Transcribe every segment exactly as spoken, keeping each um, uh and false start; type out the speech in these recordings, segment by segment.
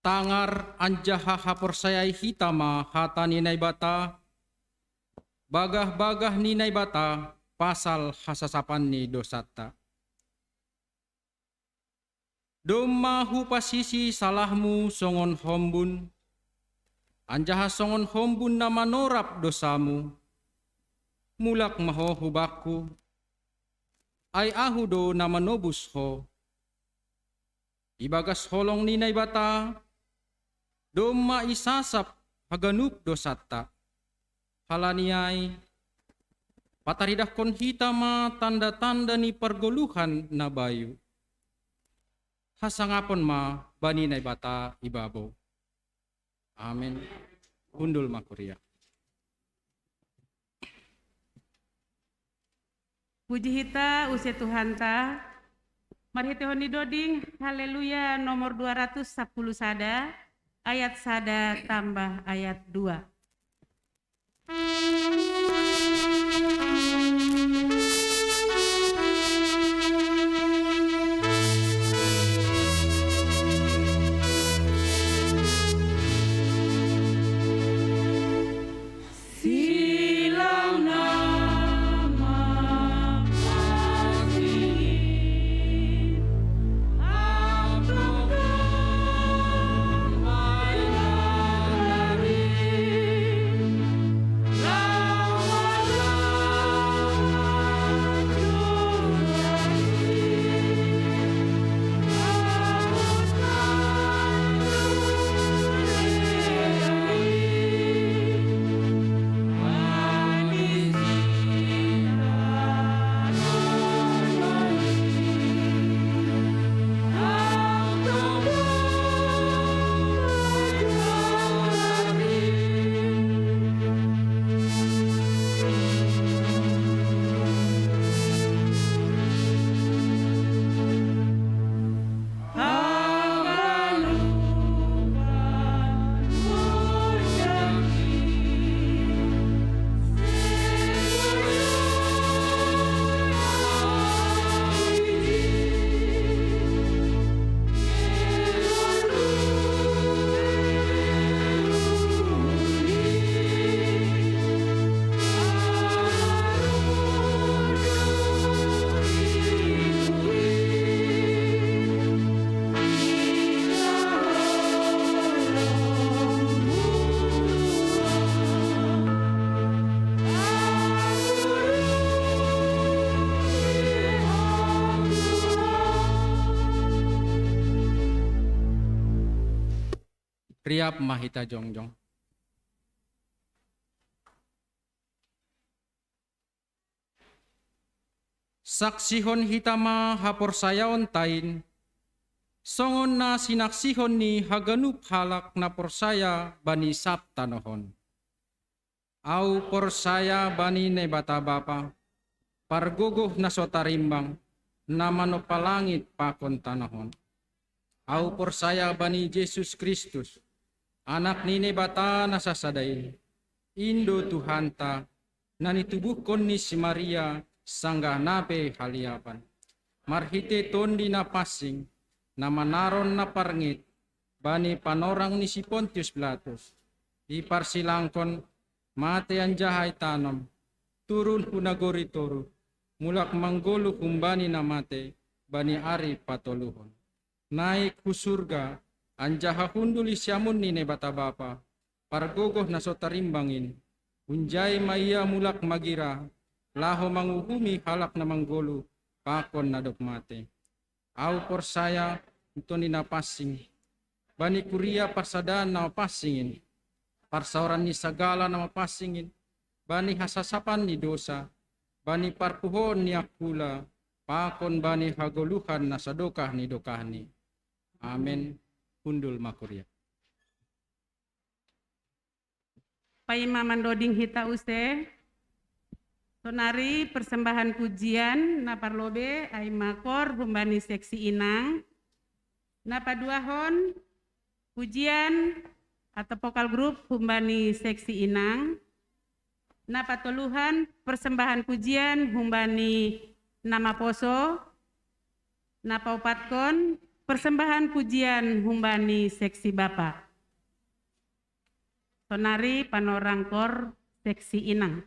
Tangar anjaha haporsayai hita ma hata ni Naibata, bagah-bagah ni Naibata pasal hasasapan ni dosanta. Domma hupasisi salahmu songon hombun, anjaha songon hombun na manorap dosamu. Mulak ma ho hu bakku, ai ahu do na manobus ho. Ibagas holong ni Naibata, domma isasap haganup dosanta. Halani ai, pataridahkon hita ma tanda-tanda ni pargoluhan na bayu. Hasangapon ma bani Naibata ibabo. Amen. Hundul ma kuria. Puji hita use Tuhanta, marhitehon ni doding Haleluya nomor dua ratus sapuluh sada, ayat sada tambah ayat dua. Riap ma hita jongjong. Saksihon hita ma haporsayaonta in, songon na sinaksihon ni haganup halak na porsaya bani sab tanoh on. Ahu porsaya bani Naibata Bapa, pargogoh na so tarimbang, na manompa langit pakon tanoh on. Ahu porsaya bani Jesus Kristus, Anak ni Naibata na sasada in, in do Tuhanta, na nitubuhkon ni si Maria sanggah na pe haliapan, marhite Tondi Na Pansing, na manaron na parngit bani panorang ni si Pontius Pilatus, diparsilangkon, mate anjaha itanom, turun hu nagori toruh, mulak manggoluh humbani na mate bani ari patoluhon. Naik hu surga, anjaha hundul di siamun ni Naibata Bapa, pargogoh na so tarimbang in. Hunjai ma Ia mulak magira, laho manguhumi halak na manggoluh pakon na dob mate. Ahu porsaya tu Tondi Na Pansing, bani kuria parsadaan na mapansing in, parsaoran ni sagala na mapansing in, bani hasasapan ni dosa, bani parpuhoon ni angkula, pakon bani hagoluhan na sadokah ni dokahni. Amen. Hundul ma kuria. Paima mandoding hita use, sonari persembahan pujian na parlobei ai ma kor humbani seksi inang, na paduahon pujian atau vokal grup humbani seksi inang, na patoluhon persembahan pujian humbani na maposo, na paopathon Persembahan pujian humbani seksi Bapa. Sonari panorang kor seksi Inang.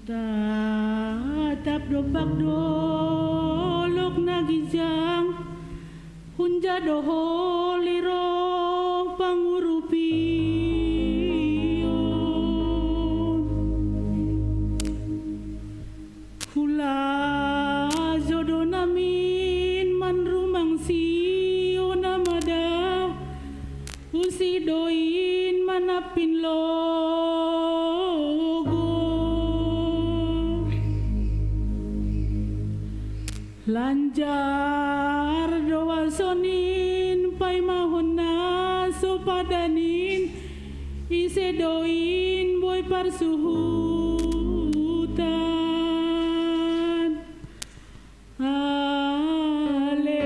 Tatap dopak dolok na ginjang, hunja doholi roh pangurupion. Hula jodo namin manrumang sio na mada, usi doin manapin logo. Lanjar doa sonin paimahon na so padanin, ise doin boi parsuhutan. Ale.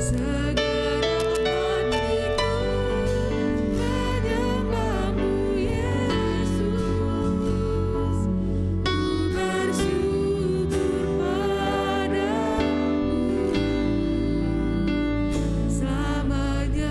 Segenap hatiku menyembahmu, Yesus. Ku bersyukur padamu selamanya.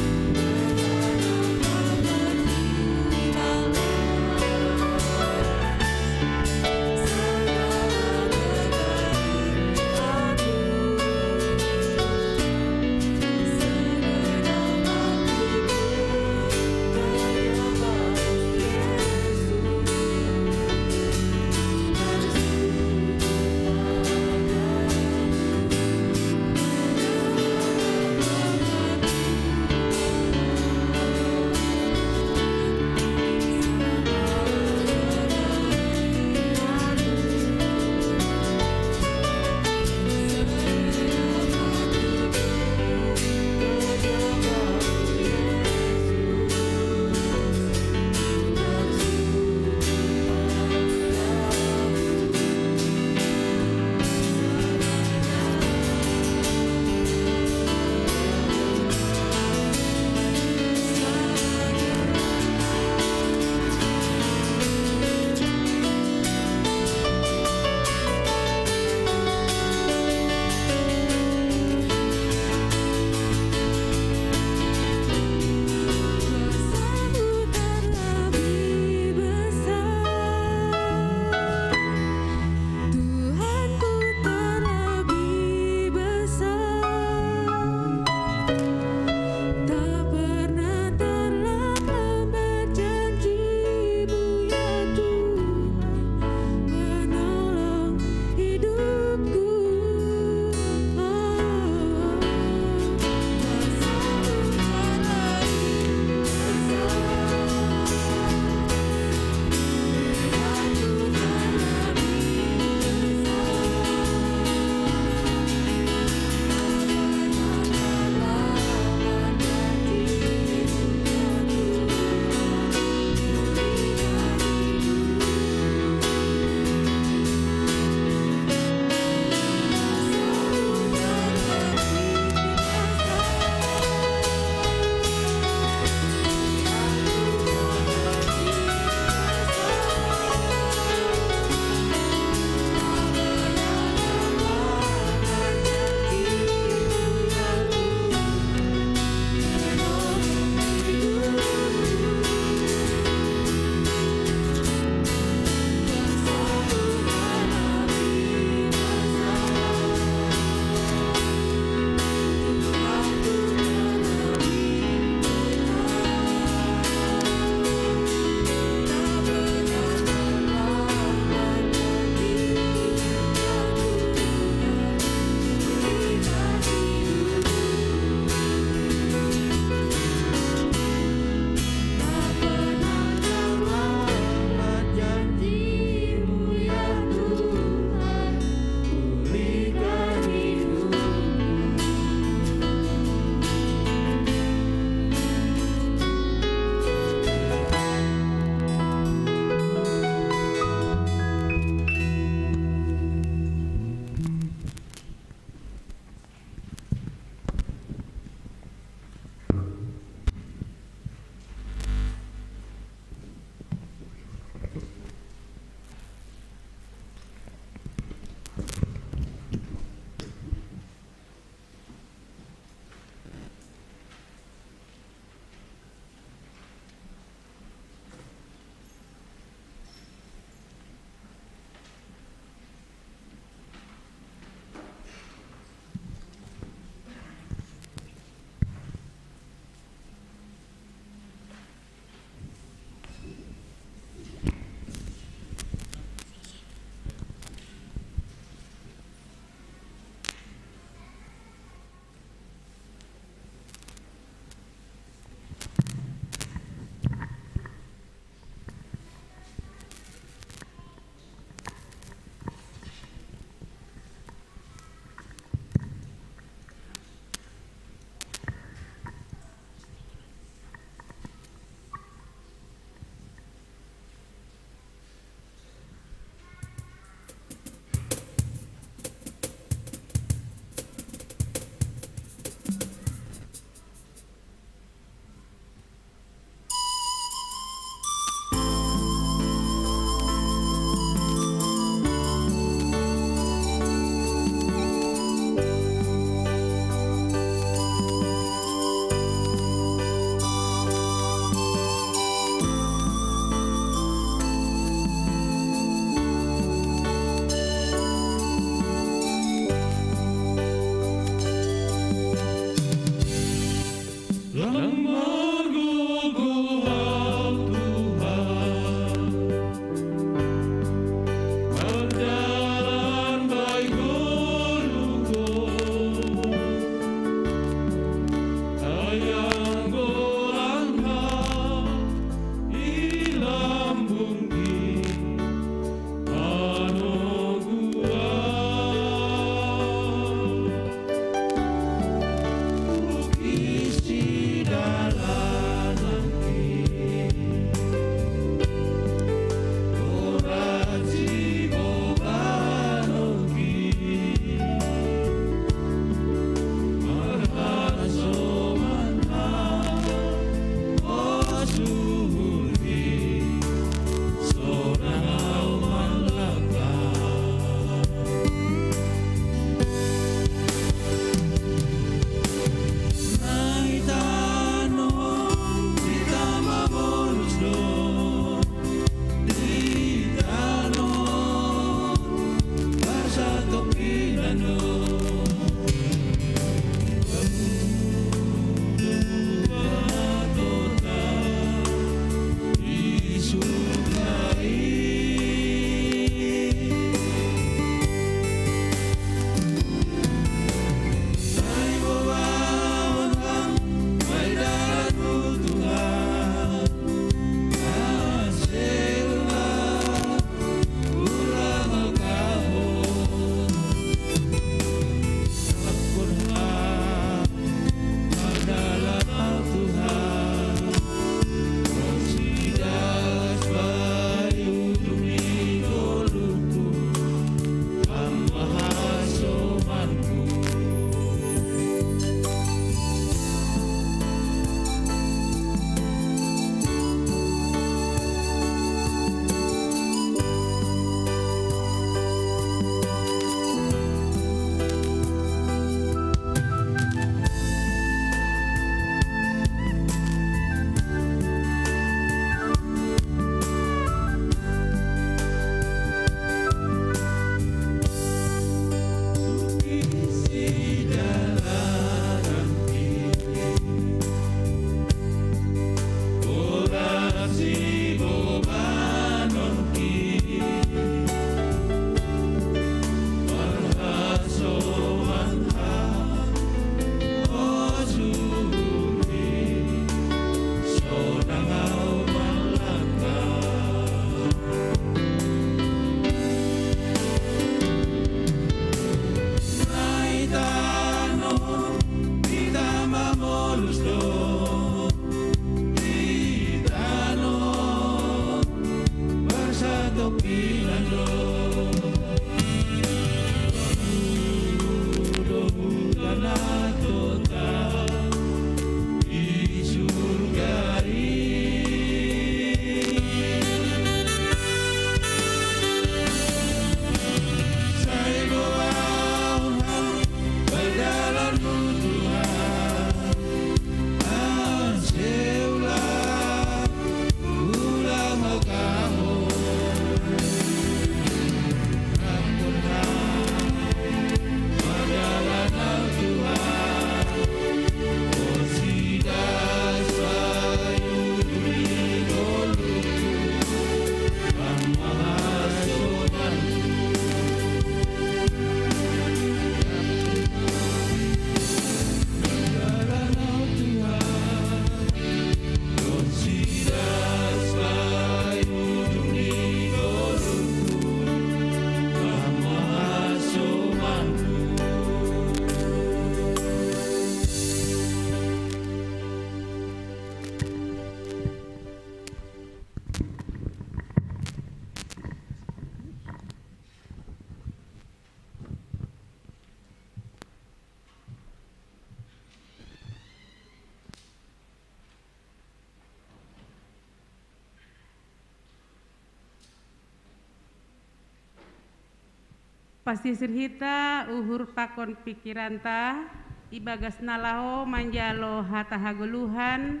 Pasisir hita uhur pakon pikiranta, ibagas nalaho manjalo hata hagoluhan,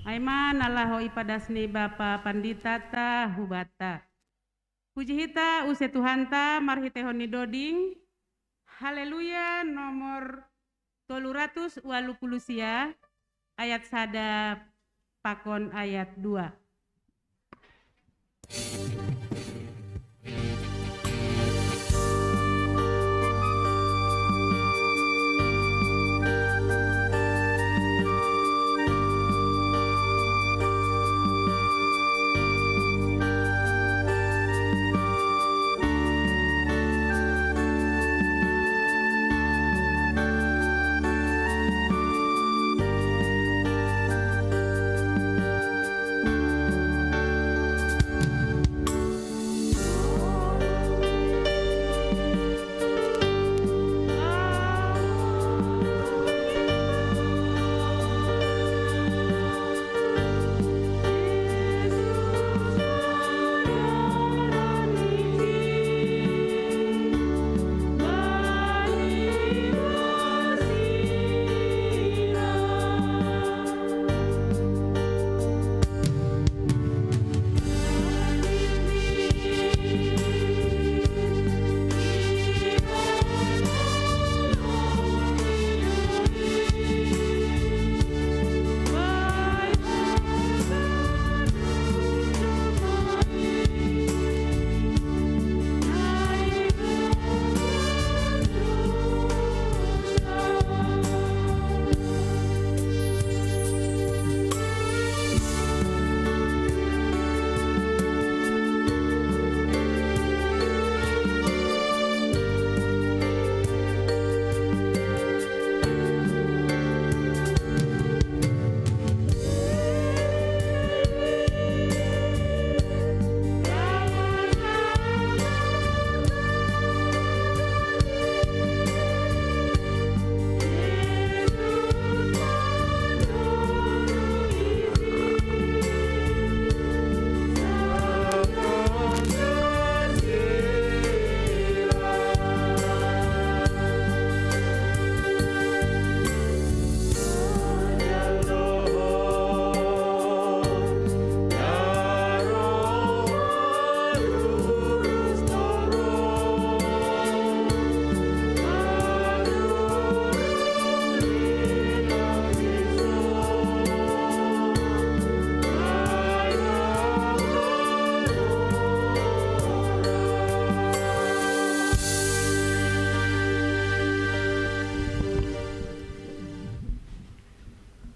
ai ma nalaho ipadas ni Bapa Panditata hubanta. Puji hita use Tuhanta marhitehon ni doding. Haleluya, nomor tolu ratus walu puluh sia, ayat sada pakon ayat dua.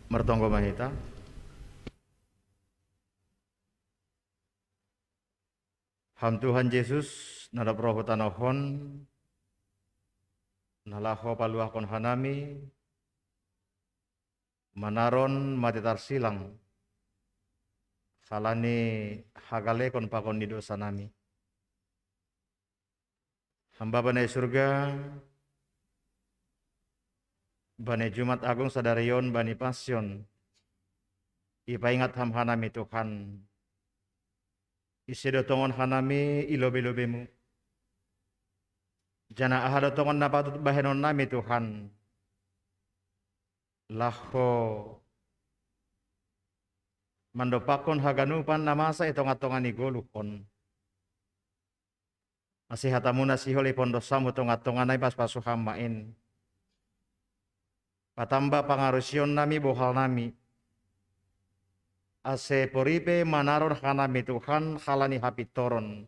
Martonggo ma hita. Ham Tuhan Jesus, na dob roh hu tanoh on, na laho paluahkon hanami manaron mate tarsilang, Halani hagalekon pakon ni dosa nami. Hamba bani surga, bani Jumat Agung sadarion, bani Pasion, ipaingat ham hanami Tuhan. Ise do tongon hanami i lobe-lobemu. Janah aha do tongon na patut bahenon nami Tuhan. Laho mandompakkon haganupan na masa i tongah-tongah ni goluh on. Ase hatamuna sihol i pondosamu tongah-tongah nai pasu-pasu ham ma in. Patamba pangarusion nami bohal nami. Ase poripe manaron hanami Tuhan halani hapintoron.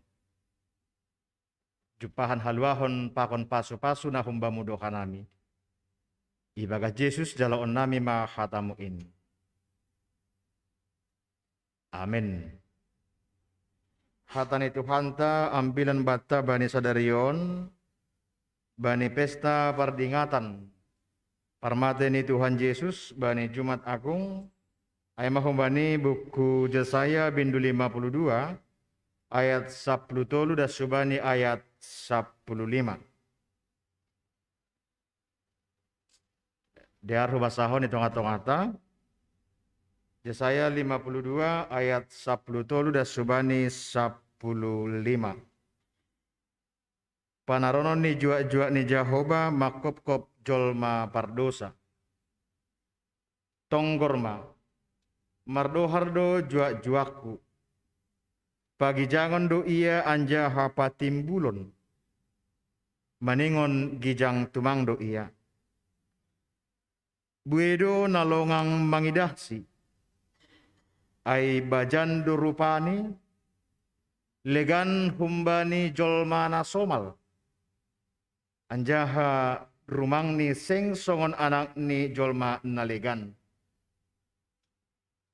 Jumpahan haluahon pakon pasu-pasu na humbamu do hanami. Ibagas Jesus jaloon nami ma hatamu in. Amin. Hata ni Tuhanta ambilan banta bani sadarion, bani pesta pardingatan parmate ni Tuhan Jesus bani Jumat Agung, ai ma humbani buku Jesaya bindu lima puluh dua ayat sapuluh tolu das hubani ayat sapuluh lima. Dear hubasahon i tongah-tongahta, Jesaya lima puluh dua ayat sapuluh tolu das hubani sapuluh lima. Panaronon ni juak-juak ni Jahowa mangkopkop jolma pardosa. Tonggor ma, mardohar do juak-juakku. Pagijangon do ia anjaha patimbulon. Maningon gijang tumang do ia. Bue do na longang mangidahsi. Ai bajan do rupani, legan humbani jolma na somal. Anjaha rumangni seng songon anak ni jolma na legan.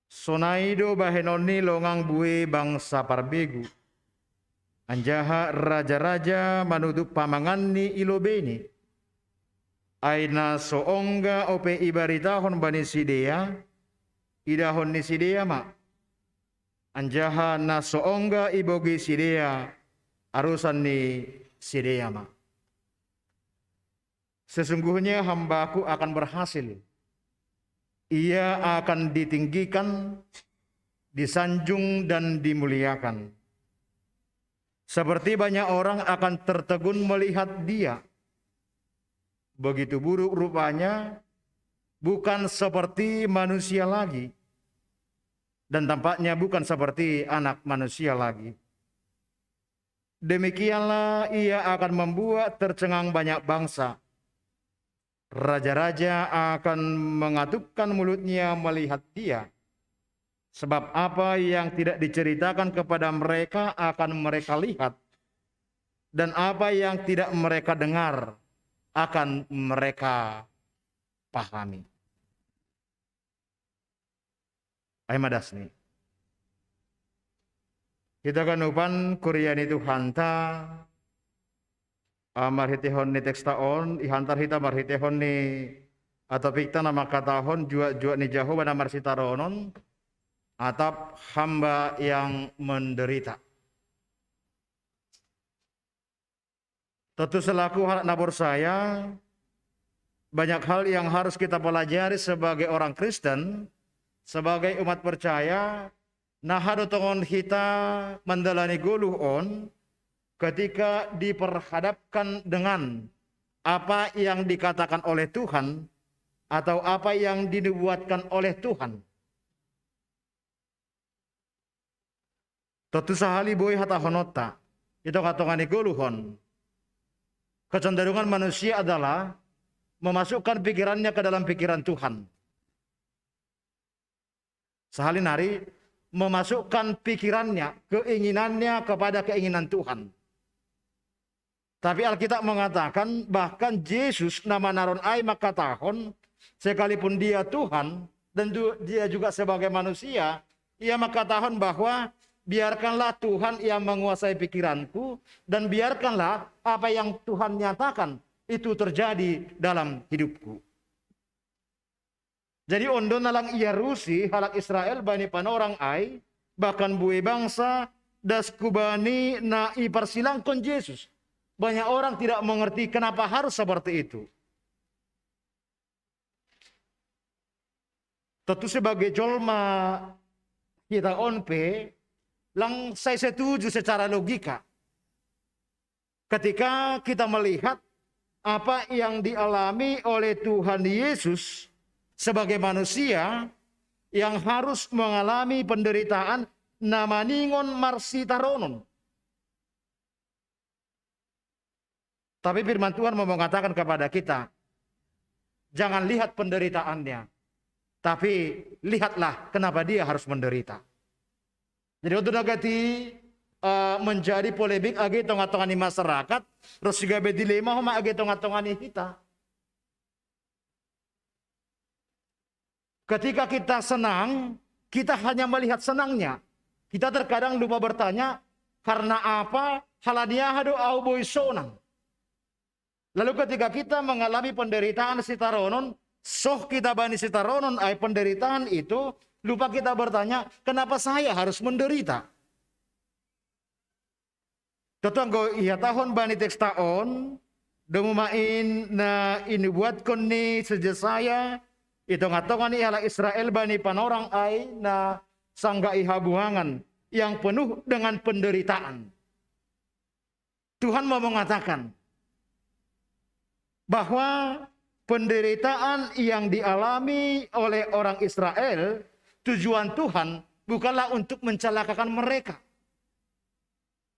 Sonai do bahenonni longang bue bangsa parbegu. Anjaha raja-raja manutup pamanganni i lobeini. Ai na so ongga ope ibaritahon bani sidea, idahon ni sidea ma. Anjaha na so ongga ibogei sidea, arusan ni sidea ma. Sesungguhnya hambaku akan berhasil. Ia akan ditinggikan, disanjung, dan dimuliakan. Seperti banyak orang akan tertegun melihat dia. Begitu buruk rupanya, bukan seperti manusia lagi. Dan tampaknya bukan seperti anak manusia lagi. Demikianlah ia akan membuat tercengang banyak bangsa. Raja-raja akan mengatupkan mulutnya melihat dia. Sebab apa yang tidak diceritakan kepada mereka akan mereka lihat, dan apa yang tidak mereka dengar akan mereka pahami. Ai ma dasni. Hita ganupan kuria ni Tuhanta, ah, marhiteihon ni teksta on, ihantar hita marhiteihon ni atopikta na mangkatahon juak-juak ni Jahowa na marsitaronon, atap hamba yang menderita. Tentu selaku anak na porsaya, banyak hal yang harus kita pelajari sebagai orang Kristen, sebagai umat percaya, na aha do tongon hita mandalani goluh on, ketika diperhadapkan dengan apa yang dikatakan oleh Tuhan atau apa yang dinubuatkan oleh Tuhan. Tontu sahali boi hatahononta, i tongah-tongah ni goluh on. Kecenderungan manusia adalah memasukkan pikirannya ke dalam pikiran Tuhan. Sahali nari memasukkan pikirannya, keinginannya kepada keinginan Tuhan. Tapi Alkitab mengatakan, bahkan Jesus na manaron ai mangkatahon, sekalipun dia Tuhan, dan ju-, dia juga sebagai manusia, ia mangkatahon bahwa biarkanlah Tuhan yang menguasai pikiranku, dan biarkanlah apa yang Tuhan nyatakan itu terjadi dalam hidupku. Jadi on do na lang iarusi halak Israel bani panorang ai, bahkan bue bangsa, das kubani na iparsilangkon Jesus. Banyak orang tidak mengerti kenapa harus seperti itu. Tentu sebagai jolma kita on pe, lang saya setuju secara logika. Ketika kita melihat apa yang dialami oleh Tuhan Yesus sebagai manusia yang harus mengalami penderitaan na maningon marsitaronon. Tapi firman Tuhan mau mengatakan kepada kita, jangan lihat penderitaannya, tapi lihatlah kenapa dia harus menderita. Jadi untuk nagati, eh, menjadi polemik agi tonga-tonga ni masyarakat, terus juga dilema homa agi tonga-tonga ni kita. Ketika kita senang, kita hanya melihat senangnya. Kita terkadang lupa bertanya, karena apa? Halani aha do au boi sonang. Lalu ketika kita mengalami penderitaan sitaronon, soh kita bani sitaronon ai penderitaan itu, lupa kita bertanya, kenapa saya harus menderita? Totonggo ihatahon bani teksta on, domu main na inubuatkon ni si Jesaya, i tonga-tonga ni halak Israel bani panorang ai na sangga i habuangan yang penuh dengan penderitaan. Tuhan mau mengatakan bahwa penderitaan yang dialami oleh orang Israel, tujuan Tuhan bukanlah untuk mencelakakan mereka.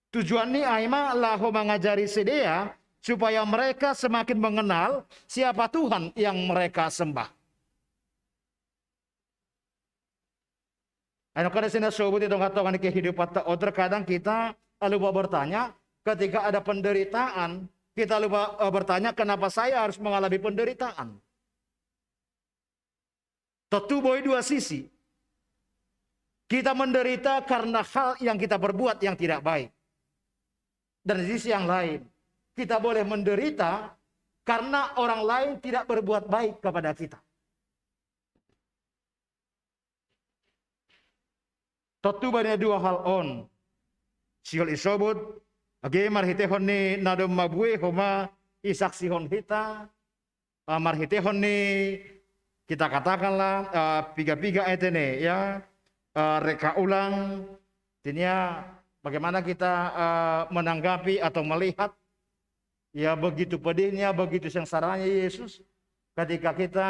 Tujuan ni ai ma laho mangajari sidea supaya mereka semakin mengenal siapa Tuhan yang mereka sembah. Ano kada sina sobut i tonga-tonga ni kehidupan ta, oh, terkadang kita lupa bertanya, ketika ada penderitaan, kita lupa, eh, bertanya, kenapa saya harus mengalami penderitaan? Tentu boi dua sisi. Kita menderita karena hal yang kita perbuat yang tidak baik. Dan di sisi yang lain, kita boleh menderita karena orang lain tidak berbuat baik kepada kita. Tentu bani dua hal on. Sihol isobut, age marhitehon ni na domma bue homa isaksihon hita, ah, marhitehon ni kita katakanlah, ah, piga-piga ayat ini ya, ah, reka ulang, artinya bagaimana kita, ah, menanggapi atau melihat ya begitu pedihnya, begitu sengsaranya Yesus ketika kita,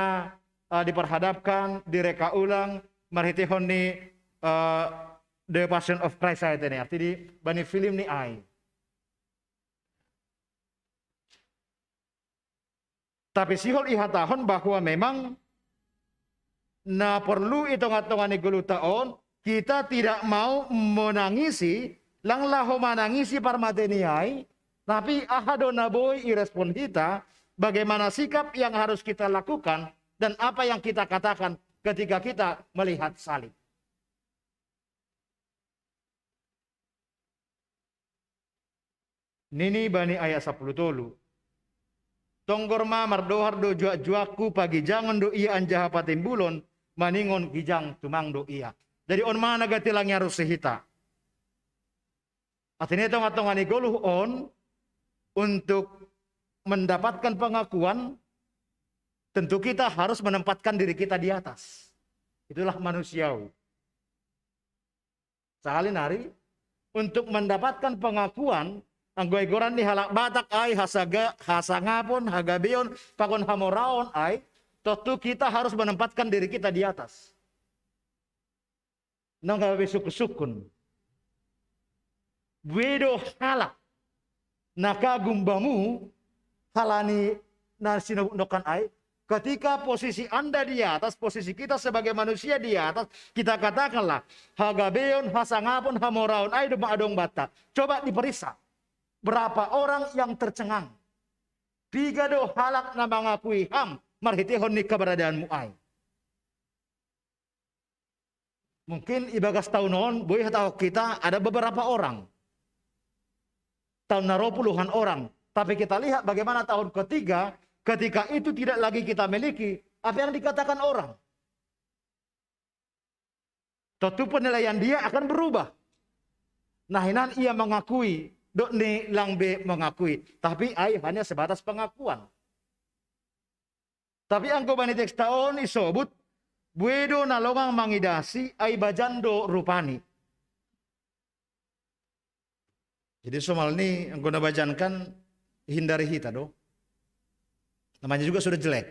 ah, diperhadapkan, direka ulang, marhitehon ni, ah, The Passion of Christ ayat ini, arti di bani film ni ai. Tapi sihol ihatahon bahwa memang na perlu i tonga-tonga ni goluhta on, kita tidak mau menangisi, lang laho manangisi parmateni ai, tapi aha do na boi irespon hita, bagaimana sikap yang harus kita lakukan, dan apa yang kita katakan ketika kita melihat salib. Nini bani ayat sapuluh tolu. Tonggor ma mardohar do juak-juakku, pagijangon do ia anjaha patimbulon, maningon gijang tumang do ia. Jadi on ma na gati lang i harus hita. Artinya tonga-tonga ni goluh on untuk mendapatkan pengakuan, tentu kita harus menempatkan diri kita di atas. Itulah manusiawi. Sahali nari, untuk mendapatkan pengakuan, anggo igoran ni halak Batak ai hasaga-, hasangapon, hagabeon, pakon hamoraon ai, tentu kita harus menempatkan diri kita di atas. Nang gabe sukun-sukun. Bue do halak na kagum bamu, halani na sinobut nongkan ai, ketika posisi Anda di atas, posisi kita sebagai manusia di atas, kita katakanlah, hagabeon, hasangapon, hamoraon ai domma adong banta. Coba diperiksa, berapa orang yang tercengang? Piga do halak na mangakui ham marhitehon ni keberadaanmu ai? Mungkin ibagas tahun on, boi hatahon kita ada beberapa orang. Tahun na ro puluhan orang. Tapi kita lihat bagaimana tahun ketiga, ketika itu tidak lagi kita miliki, apa yang dikatakan orang? Tentu penilaian dia akan berubah. Nah, hinan ia mengakui, dok ni lang be mengakui. Tapi ai hanya sebatas pengakuan. Tapi anggo bani teks taon isobut, bue do na longang mangidasi ai bajan do rupani. Jadi somal ni anggo na bajan kan hindari hita do. Namanya juga sudah jelek.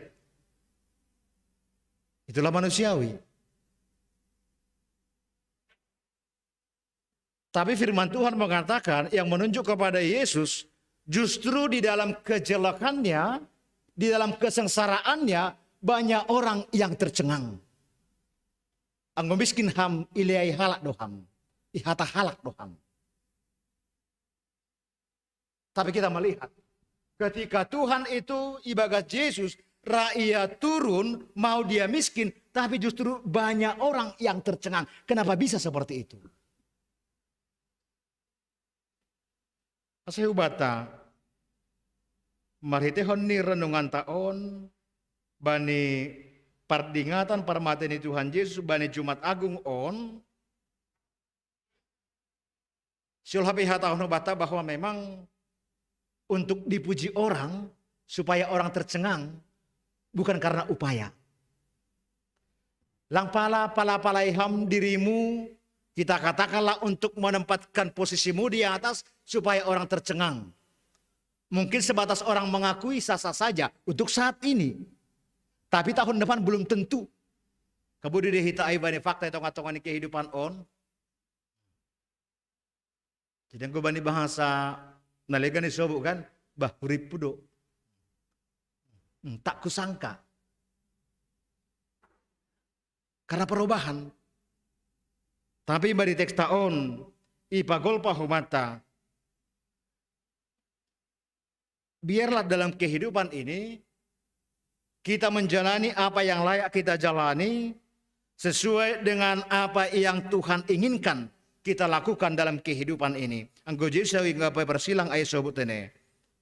Itulah manusiawi. Tapi firman Tuhan mengatakan yang menunjuk kepada Yesus justru di dalam kejelekannya, di dalam kesengsaraannya banyak orang yang tercengang. Anggo miskin ham ileai halak do ham, ihata halak do ham. Tapi kita melihat ketika Tuhan itu ibagas Yesus, rakyat turun mau dia miskin, tapi justru banyak orang yang tercengang. Kenapa bisa seperti itu? Asa hubata, marhitehon ni renungan taon, bani pardingatan parmate ni Tuhan Yesus, bani Jumat Agung on, siul hape hatahon hubata bahwa memang untuk dipuji orang, supaya orang tercengang, bukan karena upaya. Lang pala pala palai ham dirimu, kita katakanlah untuk menempatkan posisimu di atas supaya orang tercengang. Mungkin sebatas orang mengakui sah-sah saja untuk saat ini. Tapi tahun depan belum tentu. Kabudi dei hita ai bani fakta i tonga-tonga ni kehidupan on. Jadi anggo bani bahasa na legan isobut kan, bah hurippu do. Hmm, tak kusangka. Karena perubahan. Tapi bani teks taon, ipagolpa hubata. Biarlah dalam kehidupan ini kita menjalani apa yang layak kita jalani sesuai dengan apa yang Tuhan inginkan kita lakukan dalam kehidupan ini. Anggo Yesus hingga persilang ai sobut ini.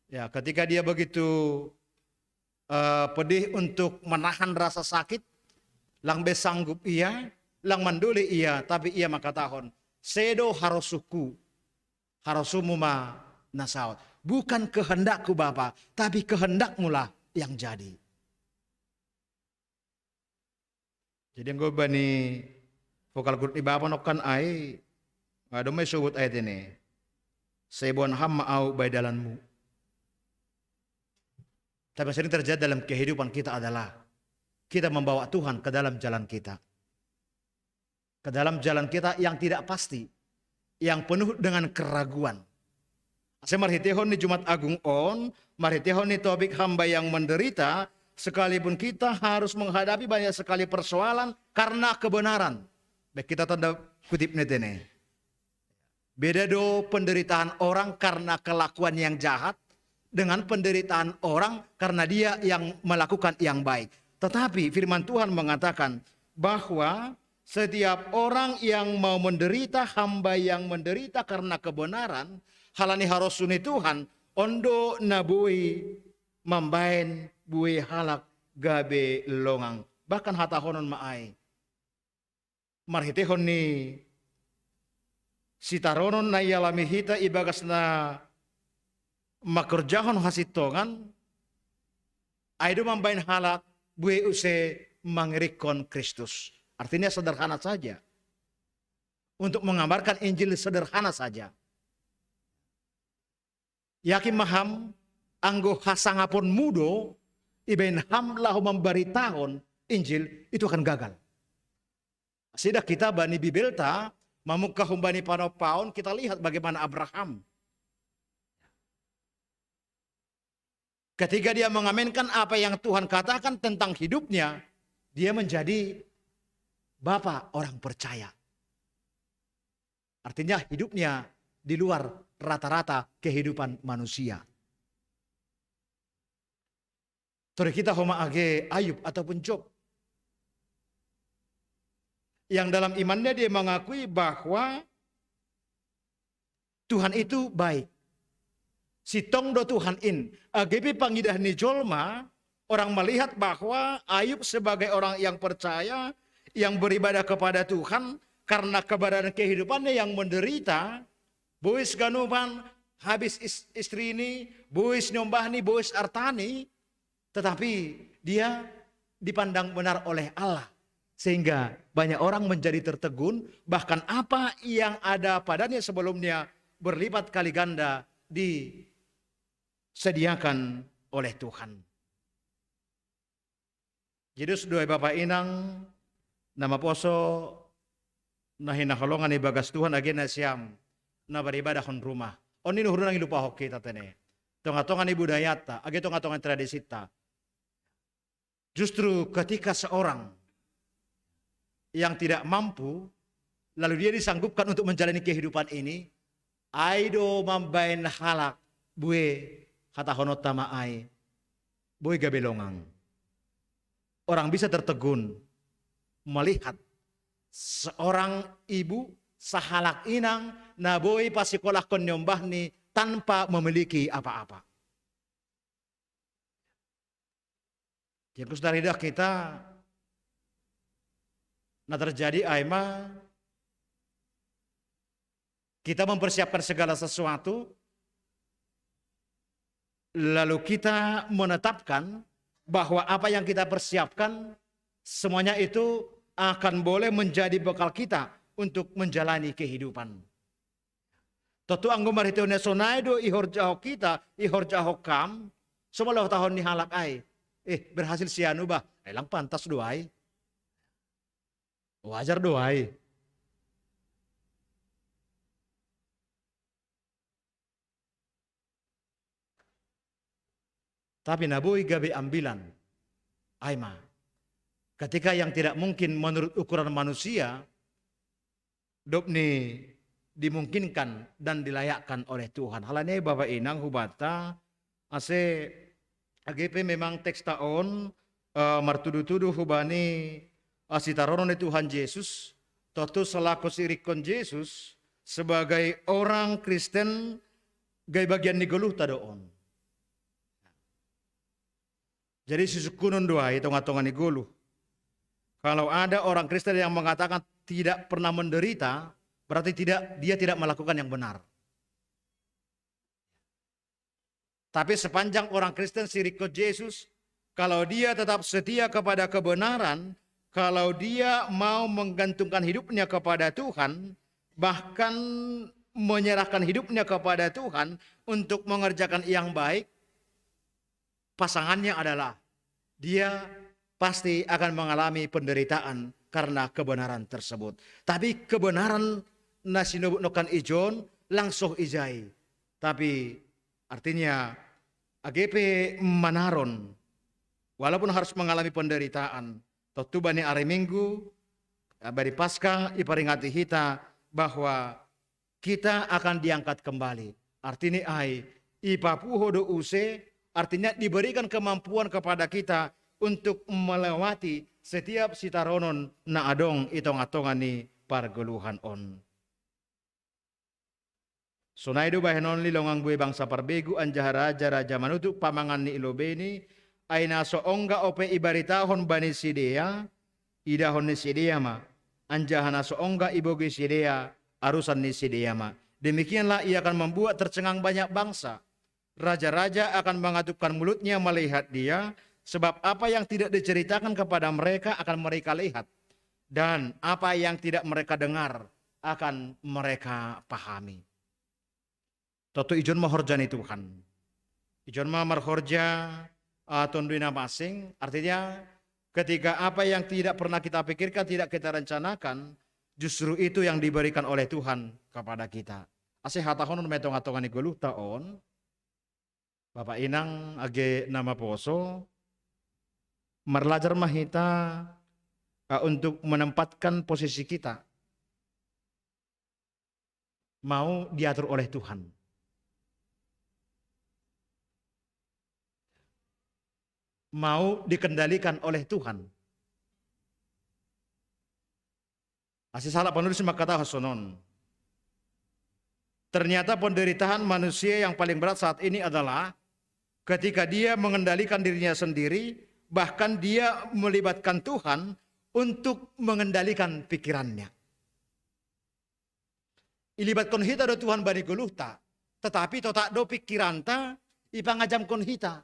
Ya, ketika dia begitu eh, pedih untuk menahan rasa sakit, lang be sanggup ia, lang manduli ia, tapi ia mangkatahon, sedo harosuhku, harosuhmu ma na saut. Bukan kehendakku Bapa, tapi kehendakmulah yang jadi. Jadi anggo bani vokal group ni Bapa nokkan ai, adong ma isobut ai tene. Sai boan ham ma au bai dalanmu. Tapi yang sering terjadi dalam kehidupan kita adalah kita membawa Tuhan ke dalam jalan kita. Ke dalam jalan kita yang tidak pasti, yang penuh dengan keraguan. Asa marhitehon ni Jumat Agung on, marhitehon ni topik hamba yang menderita, sekalipun kita harus menghadapi banyak sekali persoalan karena kebenaran. Baik, kita tanda kutip ni tene. Beda do penderitaan orang karena kelakuan yang jahat dengan penderitaan orang karena dia yang melakukan yang baik. Tetapi firman Tuhan mengatakan bahwa setiap orang yang mau menderita, hamba yang menderita karena kebenaran, halani harosuh ni Tuhan, on do na boi mambaen bue halak gabe longang. Bahkan hatahonon ma ai. Marhitehon ni sitaronon na ialami hita ibagas na mangkorjahon hasintongan, ai do mambaen halak bue use mangirikkon Kristus. Artinya sederhana saja. Untuk menggambarkan Injil sederhana saja. Yakin ma ham, anggo hasangaponmu do ibaen ham laho mambaritahon Injil, itu akan gagal. Sida kita bani Bibelta, mamungka humbani panompaon, kita lihat bagaimana Abraham. Ketika dia mengaminkan apa yang Tuhan katakan tentang hidupnya, dia menjadi bapa orang percaya. Artinya hidupnya di luar rata-rata kehidupan manusia. Tori kita homa age Ayub ataupun Job. Yang dalam imannya dia mengakui bahwa Tuhan itu baik. Sintong do Tuhan in. Age pe pangidah ni jolma, orang melihat bahwa Ayub sebagai orang yang percaya, yang beribadah kepada Tuhan, karena keberadaan kehidupannya yang menderita, bois ganupan, habis is-, istri ini, bois nyombah ni, bois artani, tetapi dia dipandang benar oleh Allah. Sehingga banyak orang menjadi tertegun, bahkan apa yang ada padanya sebelumnya berlipat kali ganda disediakan oleh Tuhan. Jadi sudah Bapak Inang, nama poso, nah hinaholongan ibagas Tuhan agena siam, na beribadah hon rumah. On ini hurunang ilupa hoki tatene. Tonga-tonga ni budayata, age tonga-tonga tradisita. Justru ketika seorang yang tidak mampu, lalu dia disanggupkan untuk menjalani kehidupan ini, ai do mambaen halak bue hata honot tama ai, boi gabe longang. Orang bisa tertegun melihat seorang ibu, sahalak inang, na boi pasikolahkon nyombah ni tanpa memiliki apa-apa. Yang dari kita, nah terjadi aima kita mempersiapkan segala sesuatu, lalu kita menetapkan bahwa apa yang kita persiapkan semuanya itu akan boleh menjadi bekal kita untuk menjalani kehidupan. Totu anggo marhitehon na sonai do ihorjahon kita, ihorjahon kam, so molo tahon ni halak ai. Eh, berhasil si anu bah, elang pantas do ai. Wajar do ai. Tapi na boi gabe ambilan, ai ma. Ketika yang tidak mungkin menurut ukuran manusia, dop ni dimungkinkan dan dilayakkan oleh Tuhan. Halani Bapak Inang hubata, ase agepe memang teksta on, eh, martudu-tudu hubani, eh, sitaronon ni Tuhan Yesus, totu selaku sirikkon Yesus sebagai orang Kristen gai bagian ni goluhta do on. Jadi sisungkunon do ai tonga-tonga ni goluh. Kalau ada orang Kristen yang mengatakan tidak pernah menderita, berarti tidak, dia tidak melakukan yang benar. Tapi sepanjang orang Kristen sirikkon Yesus, kalau dia tetap setia kepada kebenaran, kalau dia mau menggantungkan hidupnya kepada Tuhan, bahkan menyerahkan hidupnya kepada Tuhan untuk mengerjakan yang baik, pasangannya adalah dia pasti akan mengalami penderitaan karena kebenaran tersebut. Tapi kebenaran na sinobut nongkan ijon langsung ijai. Tapi artinya agepe manaron, walaupun harus mengalami penderitaan, totu bani hari Minggu, bani Paskah, iperingati hita bahwa kita akan diangkat kembali. Artini ai, ipapuho do use, artinya diberikan kemampuan kepada kita untuk melewati setiap sitaronon na adong i tonga-tonga ni pargoluhan on. Sonai do bahenon ni longang bue bangsa parbegu anjaha raja-raja manutuk pamangan ni i lobei ni, ai na so ongga ope ibaritahon bani sidea, idahon ni sidea ma, anjaha na so ongga ibogei sidea, arusan ni sidea ma. Demikianlah ia akan membuat tercengang banyak bangsa. Raja-raja akan mengatupkan mulutnya melihat dia, sebab apa yang tidak diceritakan kepada mereka akan mereka lihat, dan apa yang tidak mereka dengar akan mereka pahami. Totu ijon ma horja ni Tuhan. Ijon ma marhorja, ah, Tonduy Na Asing, artinya ketika apa yang tidak pernah kita pikirkan, tidak kita rencanakan, justru itu yang diberikan oleh Tuhan kepada kita. Ase hatahonon ma i tonga-tonga ni goluhta on, Bapak Inang age na maposo, marlajar ma hita, ah, untuk menempatkan posisi kita mau diatur oleh Tuhan. Mau dikendalikan oleh Tuhan. Ase sahalak panulis mangkatahon sonon. Ternyata penderitaan manusia yang paling berat saat ini adalah ketika dia mengendalikan dirinya sendiri, bahkan dia melibatkan Tuhan untuk mengendalikan pikirannya. Ilibatkon hita do Tuhan bani goluhta, tetapi totap do pikiranta ipangajamkon hita.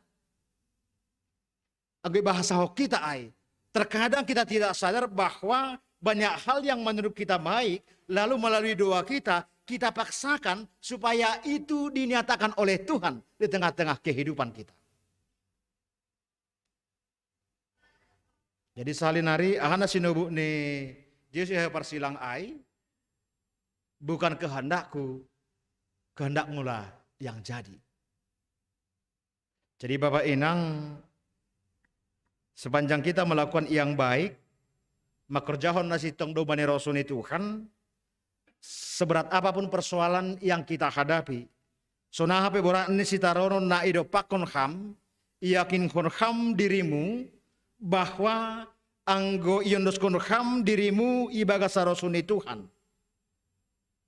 Anggo ibahasahon hita ai, terkadang kita tidak sadar bahwa banyak hal yang menurut kita baik, lalu melalui doa kita, kita paksakan supaya itu dinyatakan oleh Tuhan di tengah-tengah kehidupan kita. Jadi sahali nari, aha na sinubuk ni Jesus i parsilang ai, bukan kehendakku, kehendakmulah yang jadi. Jadi Bapak Inang, sepanjang kita melakukan yang baik, mangkorjahon na sintong do bani rosuh ni Tuhan, seberat apapun persoalan yang kita hadapi, sonang hape borat ni sitaronon na idompakkon ham, iyakinkon ham dirimu, bahwa anggo iondoskon ham dirimu ibagas harosuh ni Tuhan,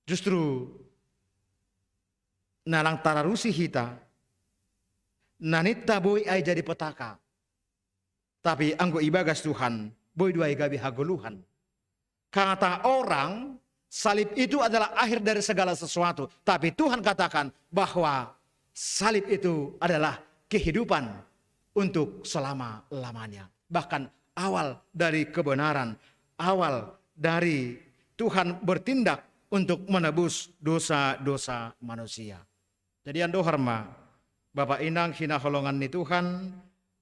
justru na lang tararusi hita, na ninta boi ai jadi petaka. Tapi anggo ibagas Tuhan, boi do ai gabe hagoluhan. Kata orang, salib itu adalah akhir dari segala sesuatu. Tapi Tuhan katakan bahwa salib itu adalah kehidupan untuk selama-lamanya. Bahkan awal dari kebenaran, awal dari Tuhan bertindak untuk menebus dosa-dosa manusia. Jadi andohar ma, Bapak Inang hinaholongan ni Tuhan,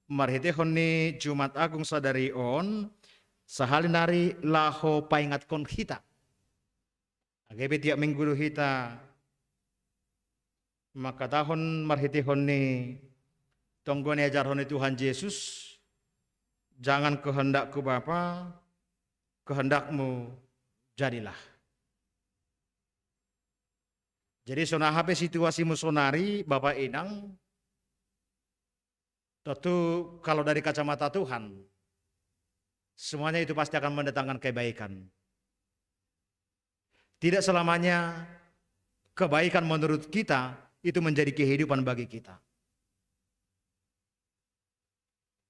marhiteihon ni Jumat Agung sadari on, sahali nari laho paingatkon hita. Age pe tiap minggu do hita mangkatahon marhiteihon ni tonggo na iajarhon ni Tuhan Jesus, jangan kehendakku Bapa, kehendakmu jadilah. Jadi sonang hape situasimu sonari, Bapak Inang, tentu kalau dari kacamata Tuhan, semuanya itu pasti akan mendatangkan kebaikan. Tidak selamanya kebaikan menurut kita itu menjadi kehidupan bagi kita.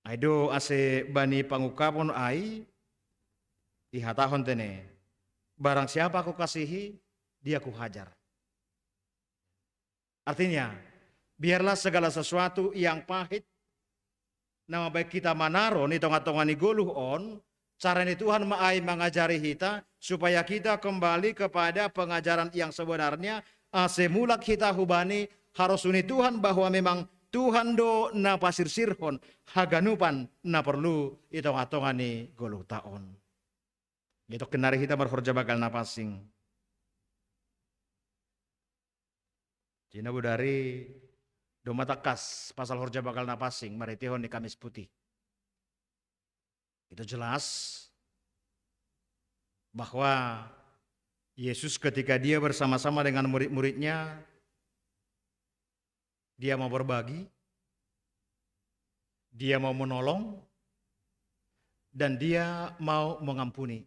Ai do ase bani pangungkapon ai, ihatahon tene, barang siapa aku kasihi, dia kuhajar. Artinya, biarlah segala sesuatu yang pahit, na mambahen hita manaron i tonga-tonga ni goluh on, cara ni Tuhan ma ai mangajari hita, supaya kita kembali kepada pengajaran yang sebenarnya, ase mulak hita hubani harosuh ni Tuhan bahwa memang Tuhan do na pasirsirhon haganupan na porlu i tonga-tonga ni goluhta on. Jadi tongkin nari hita marhorja banggal na pansing. Jadi na bodari domma tangkas pasal horja banggal na pansing marhiteihon ni Kamis Putih. Itu jelas bahwa Yesus ketika dia bersama-sama dengan murid-muridnya, dia mau berbagi, dia mau menolong, dan dia mau mengampuni.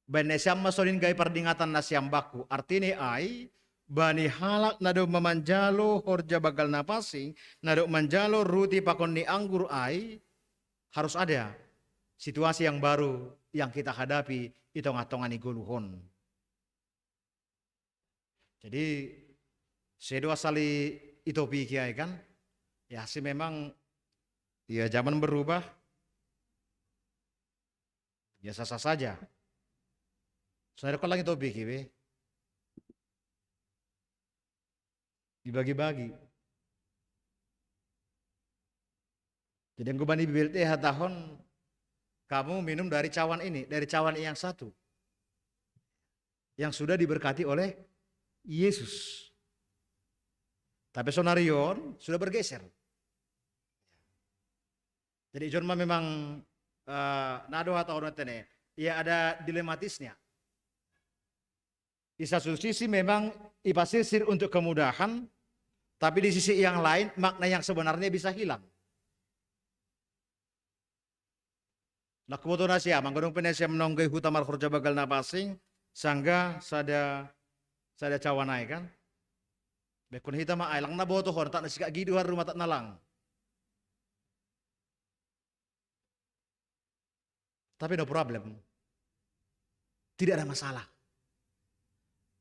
Baen nasiam ma songon i gabe pardingatan nasiam bakku. Artini ai, bani halak na domma manjalo horja banggal na pansing, na domma manjalo ruti pakon ni anggur ai, harus ada situasi yang baru yang kita hadapi i tonga-tonga ni goluh on. Jadi sedo asal i, itopiki ai kan. Ya sih memang, ya zaman berubah. Ya sah-sah saja. Sonari do lang itopiki be. Dibagi-bagi. Jadi anggo bani Bibel te hatahon, kamu minum dari cawan ini, dari cawan yang satu, yang sudah diberkati oleh Yesus. Tapi sonari on sudah bergeser. Jadi ijon ma memang, eh, na do hatahon tene, ya ada dilematisnya. Di satu sisi memang ipasirsir untuk kemudahan, tapi di sisi yang lain makna yang sebenarnya bisa hilang. Nah, huboto nasiam, anggo dung pe nasiam nonggo i huta marhorja banggal na pansing, sanggah sada, sada cawan ai kan. Bekkon hita ma ai, lang na botohon, tak na sikak giduhan rumah tak na lang. Tapi no problem. Tidak ada masalah.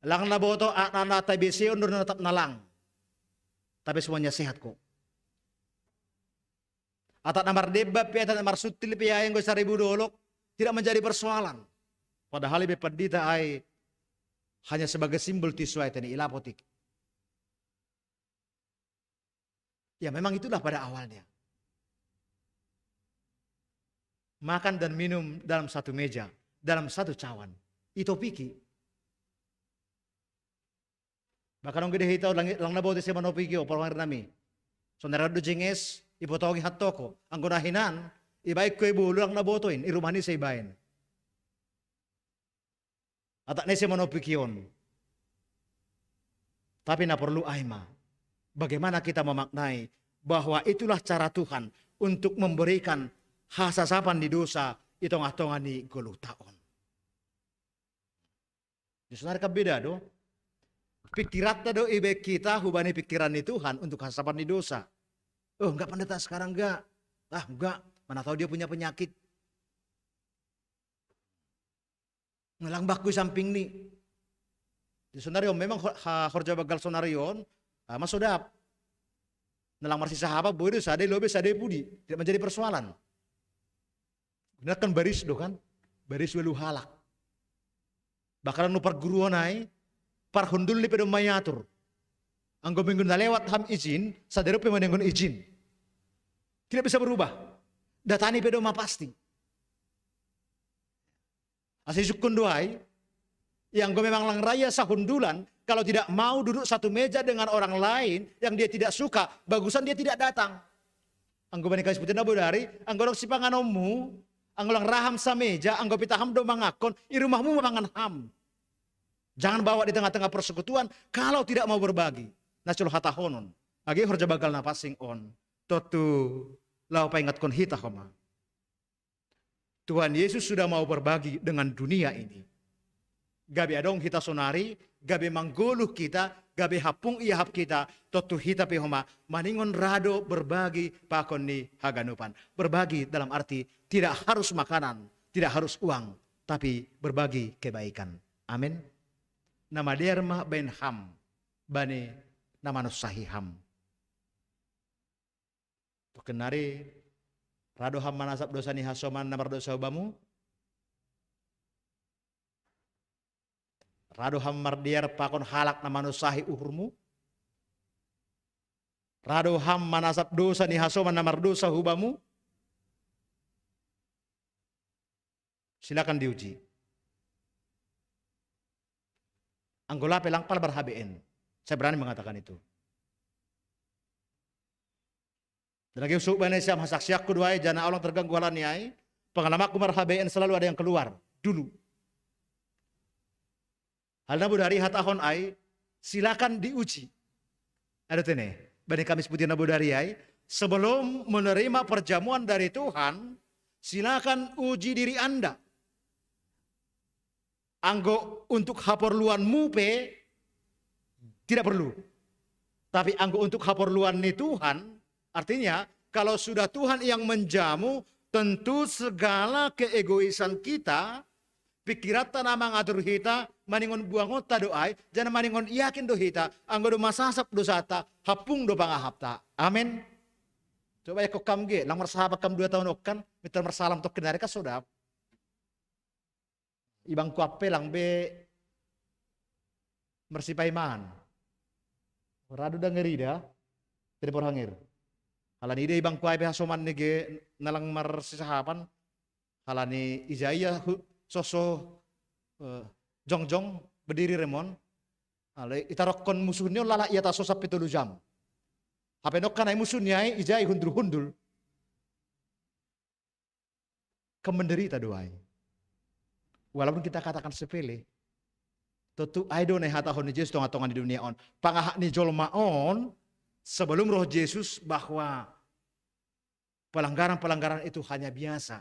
Lang naboto, anak-anak tabiseon do natap nalang. Tapi semuanya sehat kok. Atak na mardebba pe, atak na marsuttil pe, anggo saribu dolok, tidak menjadi persoalan. Padahal ibe pandita ai hanya sebagai simbol tisu ai tene ilapotik. Ya memang itulah pada awalnya. Makan dan minum dalam satu meja, dalam satu cawan. Itopiki. Bahkan ongge de hita lang, lang naboto ise manopiki o, parwangir nami. Sonari do jenges, ipotongi hatoko. Anggo na hinan, ibaen ko i bulu lang naboto in, i rumah ni ise ibaen. Atak na ise manopiki on. Tapi na perlu ai ma, bagaimana kita memaknai bahwa itulah cara Tuhan untuk memberikan hasasapan di dosa i tongah-tongah ni goluhta on. Di sonari kan beda do. Pikiranta do ibaen hita hubani pikiran ni Tuhan untuk hasasapan ni dosa. Oh, enggak, pendeta, sekarang enggak. Ah, enggak. Mana tahu dia punya penyakit. Ngelang bakku samping ni. Di sonari on memang ho-, ha-, horja banggal sonari on, ah, masodap. Nalang marsisahapa, boi do sada i lobei, sada i pudi. Tidak menjadi persoalan. Gunakan baris do kan, baris ualu halak. Bahkan anu parguruon ai, parhundul ni pe do mangatur. Anggo minggu na lewat ham izin, sadari on pe manengon izin. Tidak bisa berubah. Data ni pe do mapasti. Asa isungkun do ai, ya anggo memang lang ra ia sahundulan, kalau tidak mau duduk satu meja dengan orang lain yang dia tidak suka, bagusan dia tidak datang. Anggo bani Kamis Putih na bodari, anggo adong sipanganonmu, anggo lang ra ham sameja, anggo pita ham do mangankon, i rumahmu ma mangan ham. Jangan bawa di tengah-tengah persekutuan kalau tidak mau berbagi. Na solo hatahonon. Age horja banggal na pansing on. Tontu laho paingatkon hita homa. Tuhan Yesus sudah mau berbagi dengan dunia ini. Gabe adong hita sonari, gabe manggoluh hita, gabe hampung iahap hita, tontu hita pe homa maningon ra do berbagi pakon ni haganupan. Berbagi dalam arti tidak harus makanan, tidak harus uang, tapi berbagi kebaikan. Amin. Na madear ma baen ham bani na manonsahi ham. Tokkin nari, ra do ham manasap dosa ni hasoman na mardosa hubamu? Ra do ham mardear pakon halak na manonsahi uhurmu? Ra do ham manasap dosa ni hasoman na mardosa hubamu? Silakan diuji. Anggo lape lang pala marhabeen. Saya berani mengatakan itu. Dan age husuk bani siam, hasaksianku do ai, janah ahu lang terganggu halani ai. Pengalamanku marhabeen selalu ada yang keluar dulu. Hal na bodari hatahon ai, silakan diuji. Ada tene, bani Kamis Putih na bodari ai, sebelum menerima perjamuan dari Tuhan, silakan uji diri Anda. Anggo untuk haporluanmu pe tidak perlu. Tapi anggo untuk haporluan ni Tuhan, artinya kalau sudah Tuhan yang menjamu, tentu segala keegoisan kita, pikiranta na mangatur hita, maningon buangonta do ai, janah maningon yakin do hita, anggo do masasap dosanta, hampung do pangahapta. Amen. Coba ya, kok kam ge, lang marsahap kam dua tahun okkan, mintor marsalam tokkin nari kan sodap. Ibang kuape lang be marsipaiman. Ra do da ngerida, tene porhangir. Halani ida ibang kuape hasoman ni ge na lang marsisahapan. Halani ija ia hu-, soso, eh, jongjong, berdiri remon. Alai itarokkon musuh ni on lala ia taso sampe tolu jam. Hape nokkan ai musuh ni ai ija i hundul-hundul. Kan menderita do ai. Walaupun kita katakan sepele, tontu ai do na ihatahon ni Jesus tongah-tongah ni dunia on. Pangahap ni jolma on sebelum roh Jesus bahwa pelanggaran-pelanggaran itu hanya biasa.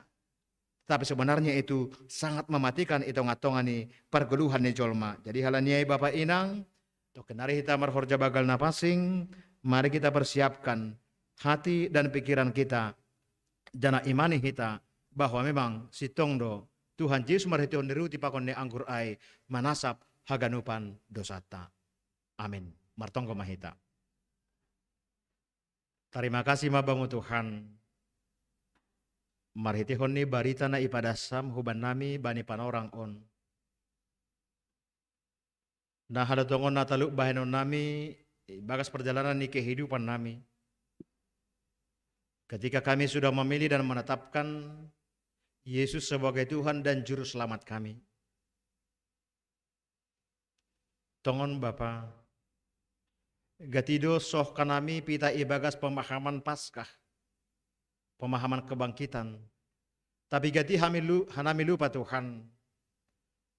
Tapi sebenarnya itu sangat mematikan i tongah-tongah ni pargoluhan ni jolma. Jadi halani ai, Bapa Inang, tokkin nari hita marhorja banggal na pansing, mari kita persiapkan hati dan pikiran kita, janah imani hita bahwa memang sintong do Tuhan Jesus marhiteihon ni ruti pakon ni anggur ai manasap haganupan dosata. Amin. Martonggo ma hita. Tarima kasih ma Bamu Tuhan. Marhitehon ni barita na ipadasam hubannami bani panorang on. Na hadotongon na talup bahenonnami ibagas perjalanan ni kehidupan nami. Ketika kami sudah memilih dan menetapkan Yesus sebagai Tuhan dan Juru Selamat kami. Tongon Bapa, gati do soh hanami pita ibagas pemahaman Paskah, pemahaman kebangkitan. Tapi gati hami lu, hanami lupa Tuhan,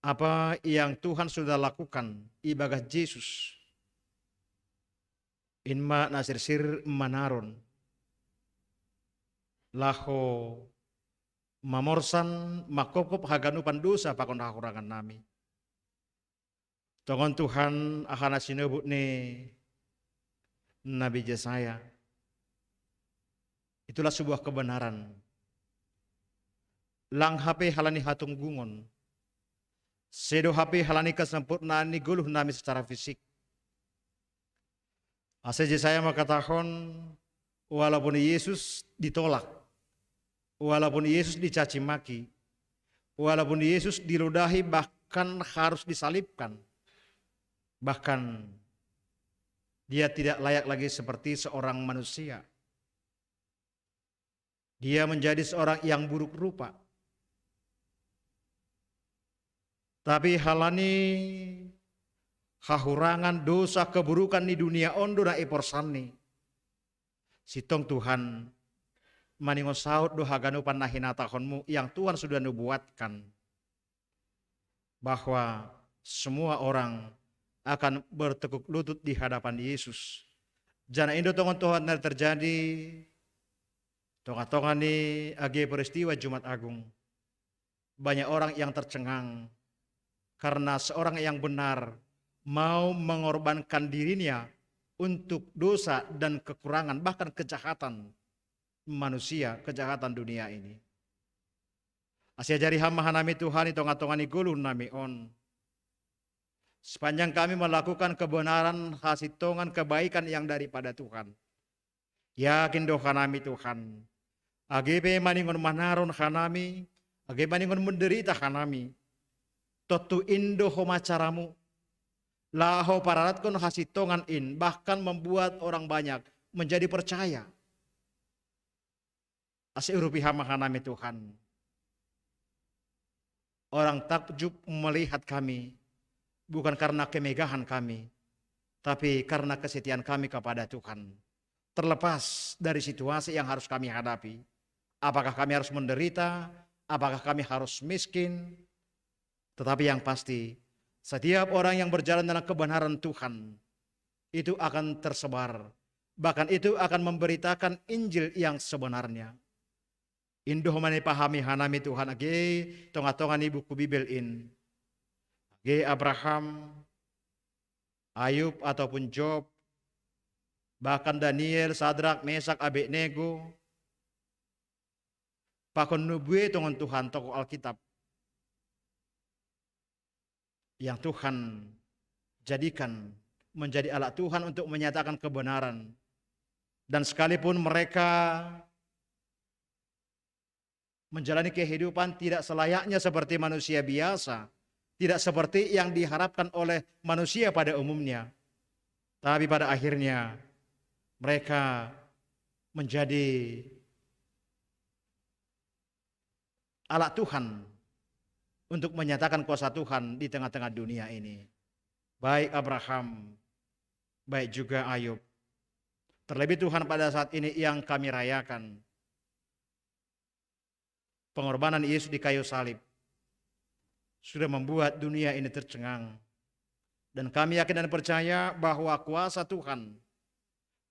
apa yang Tuhan sudah lakukan ibagas Jesus. In ma na sirsir manaron. Laho mamorsan mangkopkop haganupan dosa pakon hahurangan nami. Tongon Tuhan, aha na sinobut ni Nabi Jesaya. Itulah sebuah kebenaran. Lang hape halani hatunggungon. Sedo hape halani kesempurnaan ni goluh nami secara fisik. Ase Jesaya mangkatahon, walaupun Yesus ditolak, walaupun Yesus dicaci maki, walaupun Yesus diludahi bahkan harus disalibkan, bahkan dia tidak layak lagi seperti seorang manusia. Dia menjadi seorang yang buruk rupa. Tapi halani hahurangan dosa keburukan ni dunia on do na iporsanni. Sintong Tuhan, maningon saut do haganupan na hinatahonmu yang Tuhan sudah nubuatkan. Bahwa semua orang akan bertekuk lutut di hadapan Yesus. Janah indo tongon Tuhan na terjadi tonga-tonga ni age peristiwa Jumat Agung. Banyak orang yang tercengang karena seorang yang benar mau mengorbankan dirinya untuk dosa dan kekurangan, bahkan kejahatan manusia, kejahatan dunia ini. Ase ajari Ham ma hanami Tuhan i tonga-tonga ni goluh nami on. Sepanjang kami melakukan kebenaran, hasintongan, kebaikan yang daripada Tuhan. Yakin do hanami Tuhan. Age pe maningon manaron hanami, age maningon menderita hanami. Tontu indo homa caramu. Laho pararatkon hasintongan in, bahkan membuat orang banyak menjadi percaya. Ase urupi Ham ma hanami Tuhan. Orang takjub melihat kami, bukan karena kemegahan kami, tapi karena kesetiaan kami kepada Tuhan. Terlepas dari situasi yang harus kami hadapi, apakah kami harus menderita, apakah kami harus miskin, tetapi yang pasti, setiap orang yang berjalan dalam kebenaran Tuhan, itu akan tersebar. Bahkan itu akan memberitakan Injil yang sebenarnya. Indo ma na ipahami hanami Tuhan age tonga-tonga ni buku Bibel in. Age Abraham, Ayub ataupun Job, bahkan Daniel, Sadrak, Mesak, Abednego, pakon nubue tongon Tuhan tokoh Alkitab yang Tuhan jadikan menjadi alat Tuhan untuk menyatakan kebenaran. Dan sekalipun mereka menjalani kehidupan tidak selayaknya seperti manusia biasa, tidak seperti yang diharapkan oleh manusia pada umumnya. Tapi pada akhirnya mereka menjadi alat Tuhan untuk menyatakan kuasa Tuhan di tengah-tengah dunia ini. Baik Abraham, baik juga Ayub. Terlebih Tuhan pada saat ini yang kami rayakan. Pengorbanan Yesus di kayu salib sudah membuat dunia ini tercengang. Dan kami yakin dan percaya bahwa kuasa Tuhan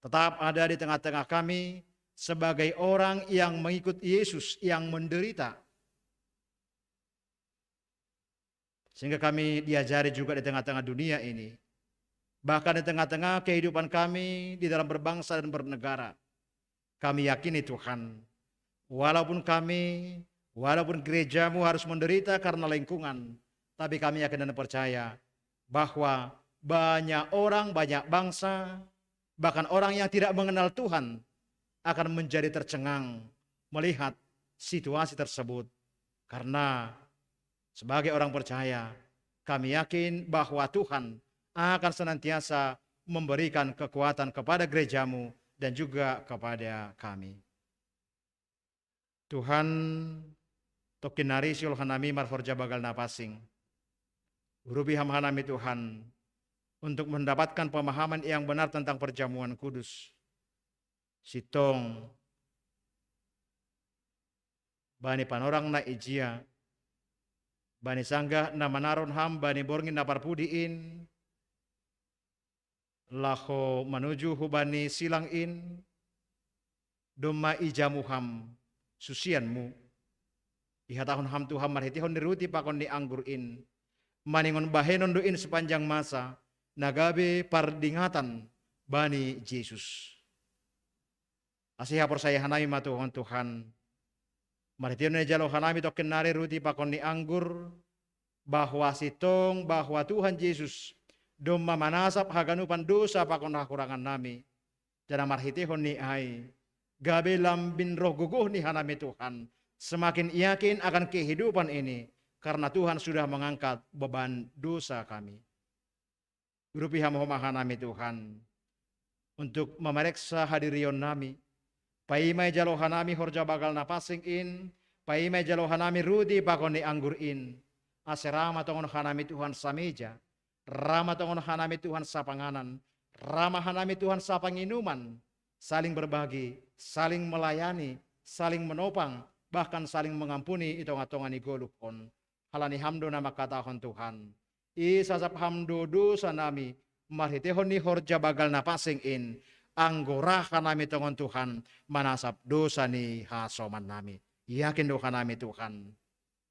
tetap ada di tengah-tengah kami sebagai orang yang mengikut Yesus yang menderita. Sehingga kami diajari juga di tengah-tengah dunia ini. Bahkan di tengah-tengah kehidupan kami di dalam berbangsa dan bernegara. Kami yakini Tuhan, walaupun kami, walaupun gerejamu harus menderita karena lingkungan, tapi kami yakin dan percaya bahwa banyak orang, banyak bangsa, bahkan orang yang tidak mengenal Tuhan akan menjadi tercengang melihat situasi tersebut. Karena sebagai orang percaya, kami yakin bahwa Tuhan akan senantiasa memberikan kekuatan kepada gerejamu dan juga kepada kami. Tuhan, tokkinnari siolhanami marhorja bagal na pansing. Urupi Ham hanami Tuhan, untuk mendapatkan pemahaman yang benar tentang perjamuan kudus. Sintong bani panorang na ijia, bani sanggah na manaron Ham bani borngin na parpudi in, laho manuju hubani silang in, domma ijamu Ham susianmu. Ihatahon Ham tu Ham marhiteihon ni ruti pakon ni anggur in, maningon bahenon do in sepanjang masa, na gabe pardingatan bani Jesus. Asi haporsayahanami ma tu Ho Tuhan. Marhiteihon na ijalo hanami tokkinnari ruti pakon ni anggur, bahwa sintong bahwa Tuhan Jesus domma manasap haganupan dosa pakon hakurangannami. Jala marhiteihon ni ai, gabe lambin roh gogoh ni hanami Tuhan, semakin yakin akan kehidupan ini, karena Tuhan sudah mengangkat beban dosa kami. Urupi Ham homa hanami Tuhan, untuk mamareksa hadirionnami. Paima ijalo hanami horja bagal na pansing in, paima ijalo hanami ruti pakon ni anggur in. Ase ra ma tongon hanami Tuhan sameja, ra ma tongon hanami Tuhan sapanganan, ra ma hanami Tuhan sapanginuman, saling berbagi, saling melayani, saling menopang, bahkan saling mengampuni i tonga-tonga ni goluh on. Halani Ham do na mangkatahon Tuhan. Isasap Ham do dosanami, marhiteihon ni horja bagal na pansing in, anggo ra hanami tongon Tuhan, manasap dosa ni hasomannami. Yakin do hanami Tuhan,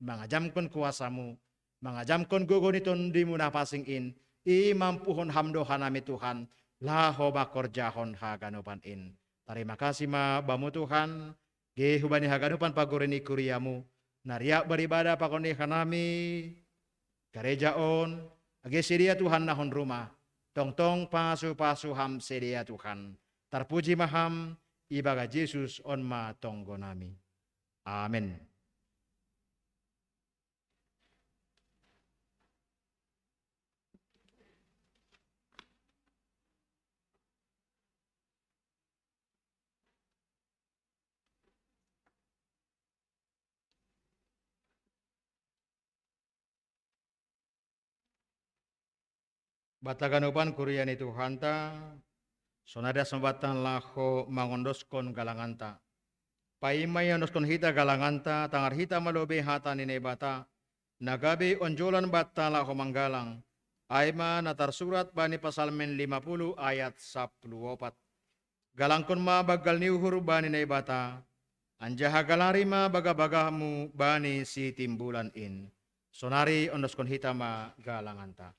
mangajamkon kuasa-Mu, mangajamkon gogoh ni Tondimu na pansing in, i mampuhon Ham do hanami Tuhan, laho mangkorjahon haganupan in. Tarima kasih ma Bamu Tuhan, age hubani haganupan pagori ni kuria-Mu, na riap beribadah pakon ni hanami gareja on, age sidea tu hannahon rumah, tongtong pasu-pasu Ham sidea Tuhan. Tarpuji ma Ham, ibagas Jesus on ma tonggonami. Amen. Banta haganupan kuria ni Tuhanta, sonari das ma banta laho mangondoskon galanganta. Paima iondoskon hita galanganta, tangar hita ma lobei hata ni Naibata, na gabe onjolan banta laho manggalang. Ai ma na tarsurat bani Psalmen lima puluh ayat sampulu opat. Galangkon ma banggal ni uhur bani Naibata, anjaha galari ma bagah-bagahmu bani Sitimbulan in. Sonari ondoskon hita ma galanganta.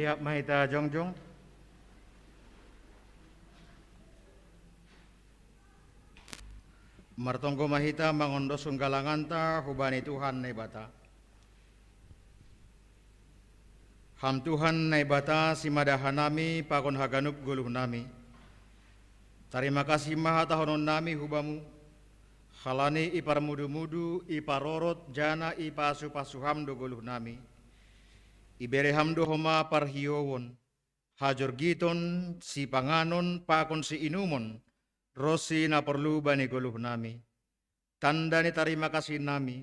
Siap ma hita jongjong. Martonggo ma hita mangondoskon galanganta hubani Tuhan Naibata. Ham Tuhan Naibata, simada hanami pakon haganup goluhnami. Tarima kasih ma hatahononnami hu Bamu, halani iparmudu-mudu, iparorot, janah ipasu-pasu Ham do goluhnami. Ibere Ham do homa parhiouon, hajorgiton, sipanganon pakon siinumon, ronsi na porlu bani goluhnami. Tanda ni tarima kasihnami,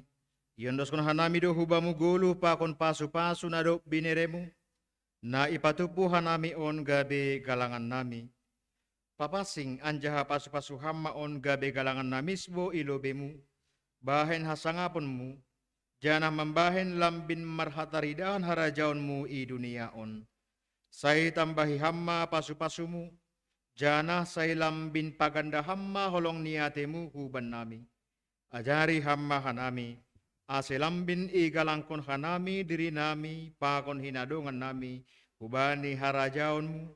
iondoskon hanami do hu Bamu goluh pakon pasu-pasu na dob binereMu, na ipatumpu hanami on gabe galangannami. Papansing anjaha pasu-pasu Ham ma on gabe galangan na misbo i lobeiMu, bahen hasangaponMu, janah mambahen lambin marhataridahan harajaonMu i dunia on. Sai tambahi Ham ma pasu-pasuMu, janah sai lambin paganda Ham ma holong ni ateiMu hubannami. Ajari Ham ma hanami, ase lambin igalangkon hanami dirinami pakon hinadongannami hubani harajaonMu,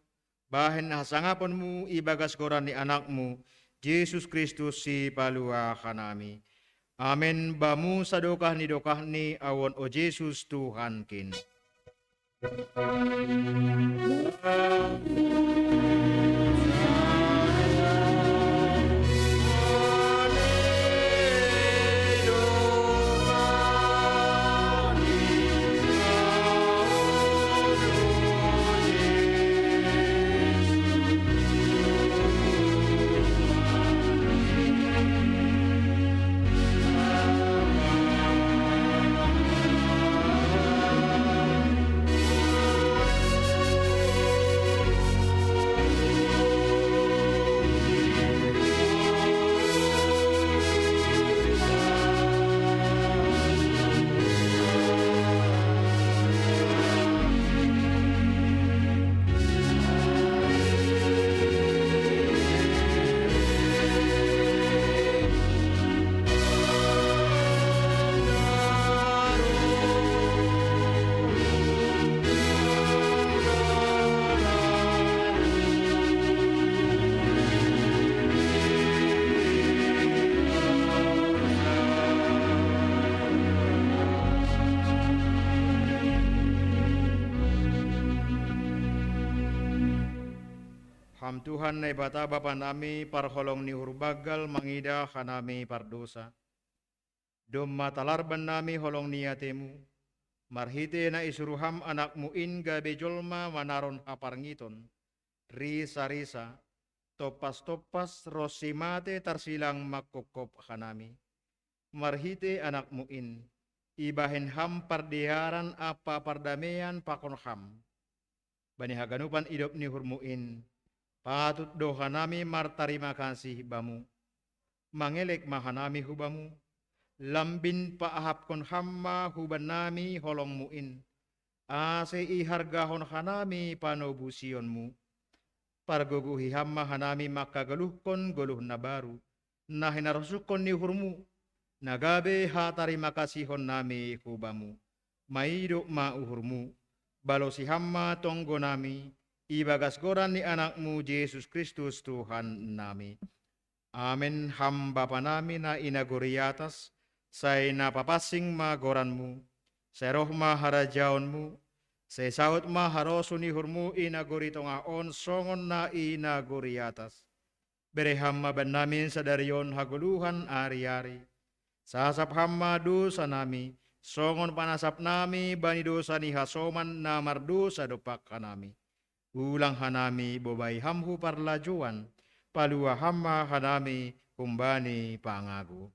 bahen hasangaponMu ibagas goran ni AnakMu, Jesus Kristus Sipalua hanami. Amen. Bamu sadokah ni dokahni, auon, o Jesus Tuhankin. Ham Tuhan Naibata Bapanami, parholong ni uhur banggal mangidah hanami pardousa. Domma talar bannami holong ni ateiMu, marhitei na isuruh Ham AnakMu in gabe jolma manaron haparngiton, risa-risa, tompas-tompas ronsi mate tarsilang manghophop hanami. Marhitei AnakMu in, ibahen Ham pardearan ampa pardameian pakon Ham. Bani haganupan idop ni uhurMu in, patut do hanami martarima kasih Bamu. Mangelek ma hanami hu Bamu, lambin paahapkon Ham ma hubannami holongMu in, ase ihargahon hanami panobusionMu. Pargogohi Ham ma hanami manghagoluhkon goluh na baru, na hinarosungkon ni uhurMu, na gabe hatarima kasihonnami hu Bamu. Maidop ma uhurMu, balosi Ham ma tonggonami, ibagas goran ni AnakMu Jesus Kristus Tuhannami. Amen. Ham Bapanami na i nagori atas, sai na papansing ma goranMu, sai roh ma harajaonMu, sai saut ma harosuh ni uhurMu i nagori tongah on songon na i nagori atas. Bere Ham ma bannami sadari on hagoluhan ari-ari. Sasap Ham ma dousanami, songon panasapnami bani dousa ni hasoman na mardousa dompak hanami. Ulang hanami bobai Ham hu parlajouan, palua Ham ma hanami humbani pangago.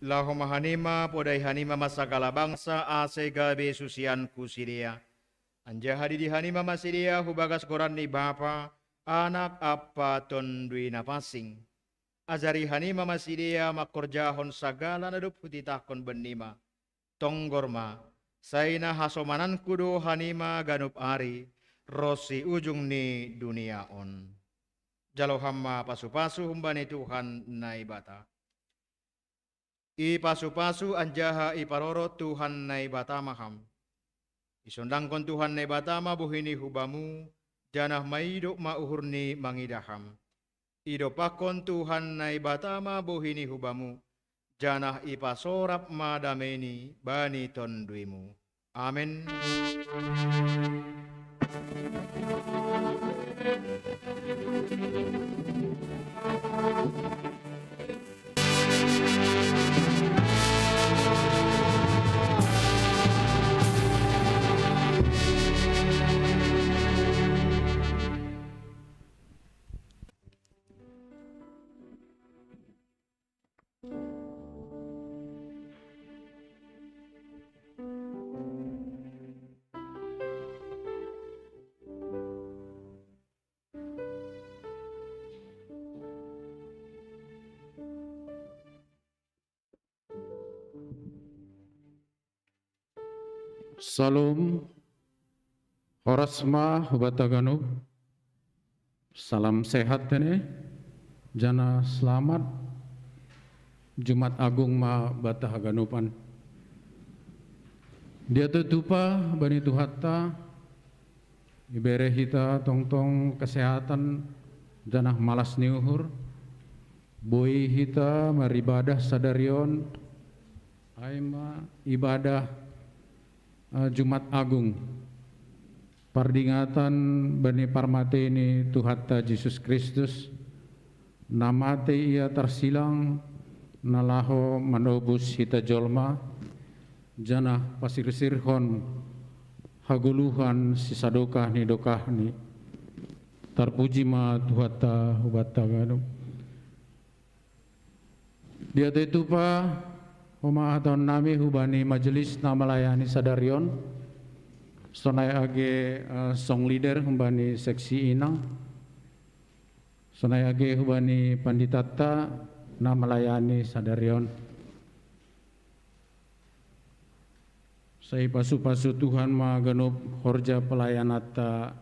Laho ma hanima, podai hanima ma sagala bangsa, ase gabe susian ku sidea. Anjaha didi hanima ma sidea hu bagas goran ni Bapa, Anak, Ampa, Tonduy Napansing. Ajari hanima ma sidea mangkorjahon sagala na dob hutitahkon bennima. Tonggor ma, sai na hasomananku do hanima ganup ari, ronsi ujung ni dunia on. Jalo ham ma pasu-pasu humbani Tuhan Naibata. Ipasu-pasu anjaha iparorot Tuhan Naibata ma ham. Isondangkon Tuhan Naibata ma bohi-Ni hu bamu, janah maidop ma uhur-Ni mangidah ham. Idompakkon Tuhan Naibata ma bohi-Ni hu bamu, janah ipasorap ma damei-Ni bani tonduymu. Amen. Salom, horas ma hu banta ganup. Salam sehat tene, janah selamat Jumat Agung ma banta haganupan. Diatoi tupa bani Tuhanta, ibere hita tongtong kesehatan janah malas ni uhur, boi hita maribadah sadari on, ai ma ibadah, eh, Jumat Agung, pardingatan bani parmatei ni Tuhanta Jesus Kristus, na matei Ia tarsilang, na laho manobus hita jolma, janah pasirsirhon hagoluhan sisadokah ni dokahni. Tarpuji ma Tuhanta hu banta ganup. Diatoi tupa, homa hatahon nami hubani majelis na malayani sadari on, sonai age, eh, song leader humbani seksi inang, sonai age hubani panditanta na malayani sadari on. Sai pasu-pasu Tuhan ma ganup horja pelayananta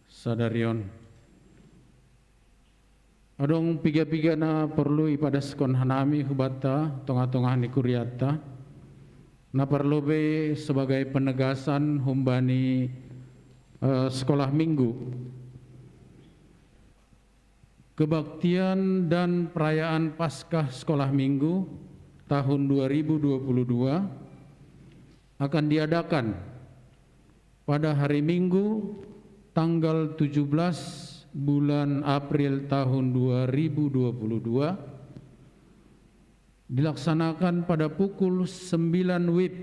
sadari on. Adong piga-piga na porlu ipadaskon hanami hubanta tongah-tongah ni kurianta, na parlobei sebagai penegasan humbani, eh, sekolah minggu. Kebaktian dan perayaan Paskah Sekolah Minggu tahun dua ribu dua puluh dua akan diadakan pada hari Minggu, tanggal tujuh belas bulan April tahun dua ribu dua puluh dua, dilaksanakan pada pukul sembilan wib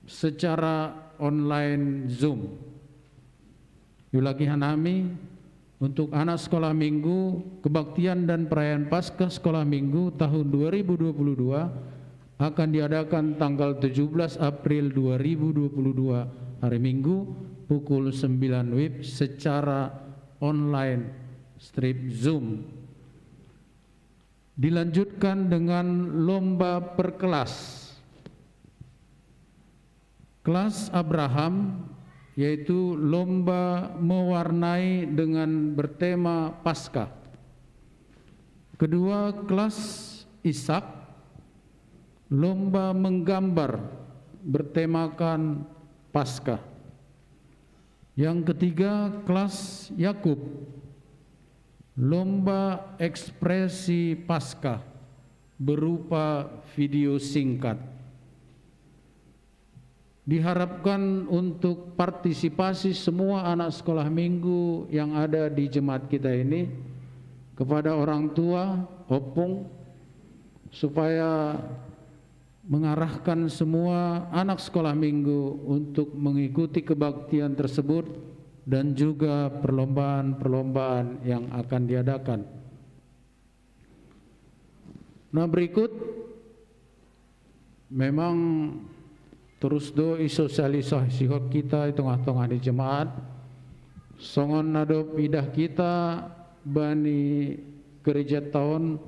secara online Zoom. Iulangi hanami, untuk anak sekolah minggu, kebaktian dan perayaan Paskah sekolah minggu tahun dua ribu dua puluh dua akan diadakan tanggal tujuh belas April dua ribu dua puluh dua, hari Minggu, pukul sembilan wib secara online, stream Zoom. Dilanjutkan dengan lomba per kelas. Kelas Abraham, yaitu lomba mewarnai dengan bertema Paskah. Kedua, kelas Ishak, lomba menggambar bertemakan Paskah. Yang ketiga, kelas Yakub, lomba ekspresi Paskah berupa video singkat. Diharapkan untuk partisipasi semua anak sekolah minggu yang ada di jemaat kita ini, kepada orang tua, ompung, supaya mengarahkan semua anak sekolah minggu untuk mengikuti kebaktian tersebut dan juga perlombaan-perlombaan yang akan diadakan. Nah, berikut memang terus do isosialisasi hot kita i tongah-tongah ni jemaat. Songon na dob idah kita bani gereja taon,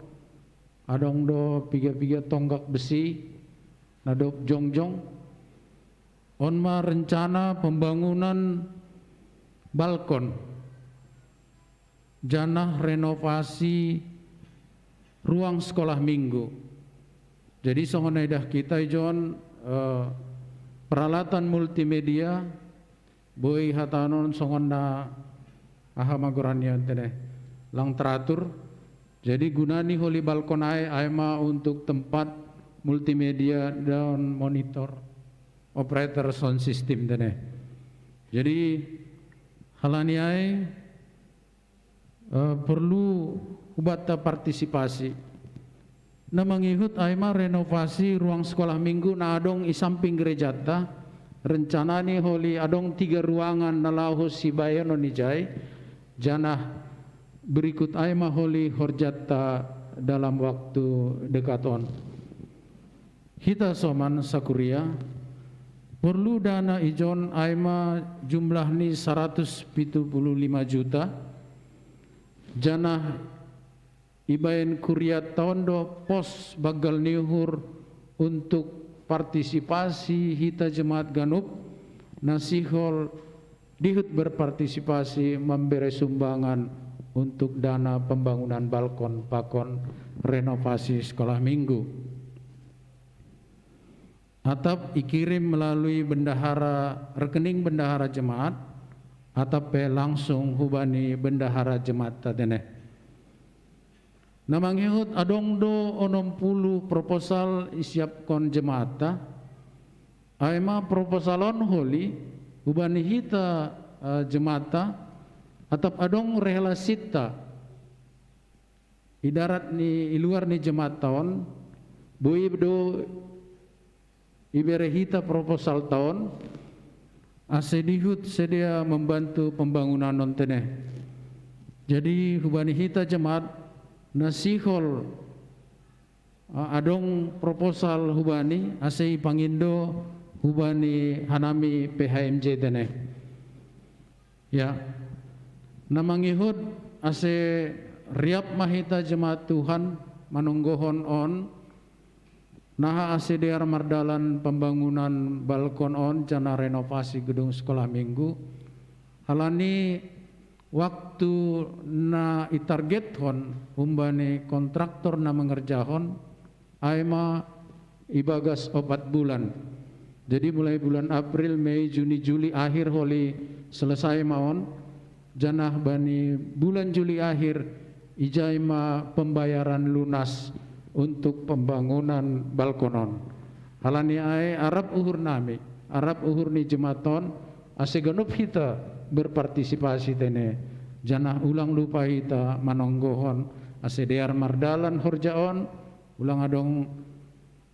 adong do piga-piga tonggak besi na dob jongjong. On ma rencana pembangunan balkon janah renovasi ruang sekolah minggu. Jadi songon na idah kita ijon, eh, peralatan multimedia, boi hatanon songon na aha ma goran ni on tene, lang teratur. Jadi guna ni holi balkon ai, ai ma untuk tempat multimedia dan monitor, operator sound system tene. Jadi halani ai, eh, perlu hubanta partisipasi. Na mangihut ai ma renovasi ruang sekolah minggu na adong i samping gerejanta. Rencana ni holi adong tiga ruangan na laho sibaenon ijai, janah berikut ai ma holi horjanta dalam waktu dekat on. Hita soman sakuria, porlu dana ijon ai ma jumlah ni saratus pitu pulu lima juta, janah ibaen kuriatta on do pos banggal ni uhur untuk partisipasi hita jemaat ganup na sihol dihut berpartisipasi mambere sumbangan untuk dana pembangunan balkon pakon renovasi sekolah minggu. Atap ikirim melalui bendahara, rekening bendahara jemaat, atap pe langsung hubani bendahara jemaatta tene. Na mangihut adong do onom pulu proposal isiapkon jemaatta, ai ma proposal on holi hubani hita, eh, jemaatta, atap adong rehelasitta i darat ni, i luar ni jemaatta on, boi do ibere hita proposalta on, ase dihut sidea membantu pembangunan on tene. Jadi hubani hita jemaat na sihol, eh, adong proposal hubani, ase ipangindo hubani hanami P H M J tene. Ya, na mangihut ase riap ma hita jemaat Tuhan manonggohon on, naha ase dear mardalan pembangunan balkon on janah renovasi gedung sekolah minggu. Halani waktu na itargethon humbani kontraktor na mangerjahon, ai ma ibagas opat bulan. Jadi mulai bulan April, Mei, Juni, Juli, akhir holi selesai ma on, janah bani bulan Juli akhir ijai ma pembayaran lunas untuk pembangunan balkon on. Halani ai arap uhur nami, arap uhur ni jemaat on, ase ganup hita berpartisipasi tene, janah ulang lupa hita manonggohon ase dear mardalan horja on, ulang adong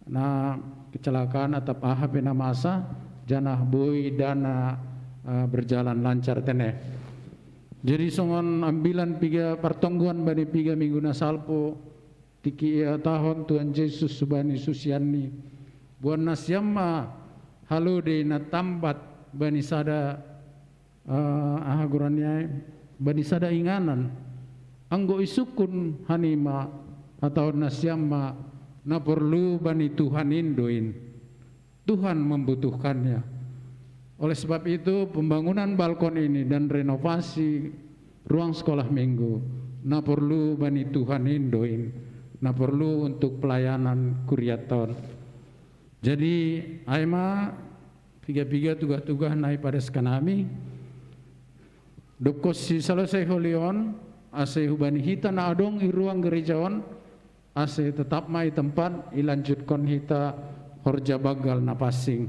na kecelakaan atap aha pe na masa, janah boi dana, eh, berjalan lancar tene. Jadi songon ambilan piga partonggoan bani piga minggu na salpu, tingki ihatahon Tuhan Jesus hubani susianni, boan nasiam ma halode na tambat bani sada, eh, aha goran ni ai, bani sada inganan. Anggo isungkun hanima, hatahon nasiam ma, na porlu bani Tuhan in do in. Tuhan membutuhkannya. Oleh sebab itu, pembangunan balkon ini dan renovasi ruang sekolah minggu na porlu bani Tuhan in do in, na porlu untuk pelayanan kuriatta on. Jadi ai ma piga-piga tugah-tugah na ipadaskan hami, dob konsi salosai holi on, ase hubani hita na adong i ruang gereja on, ase tetap ma i tempat ilanjutkon hita horja banggal na pansing.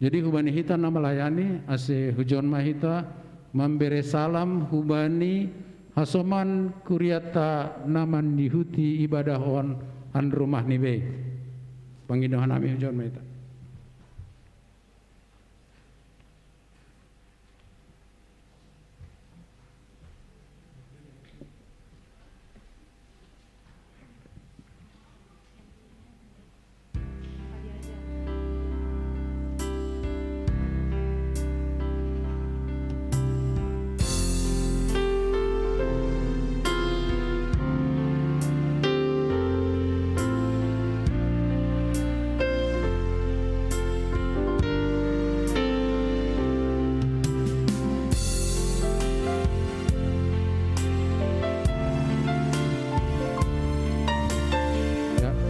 Jadi hubani hita na melayani, ase hujon ma hita mambere salam hubani hasoman kuriatta na mandihuti ibadah on han rumah ni bei. Pangidoan nami, hujon ma hita.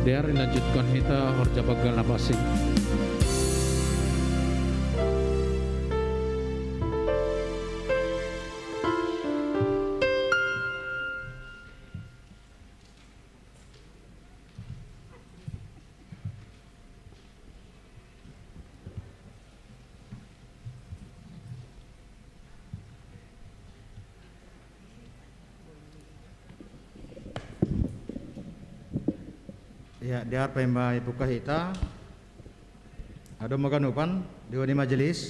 Dear, ilanjutkan hita horja baggal na pansing. Ya, dear paimbayan, ibuka hita. Adong ma ganupan, dua ni majelis,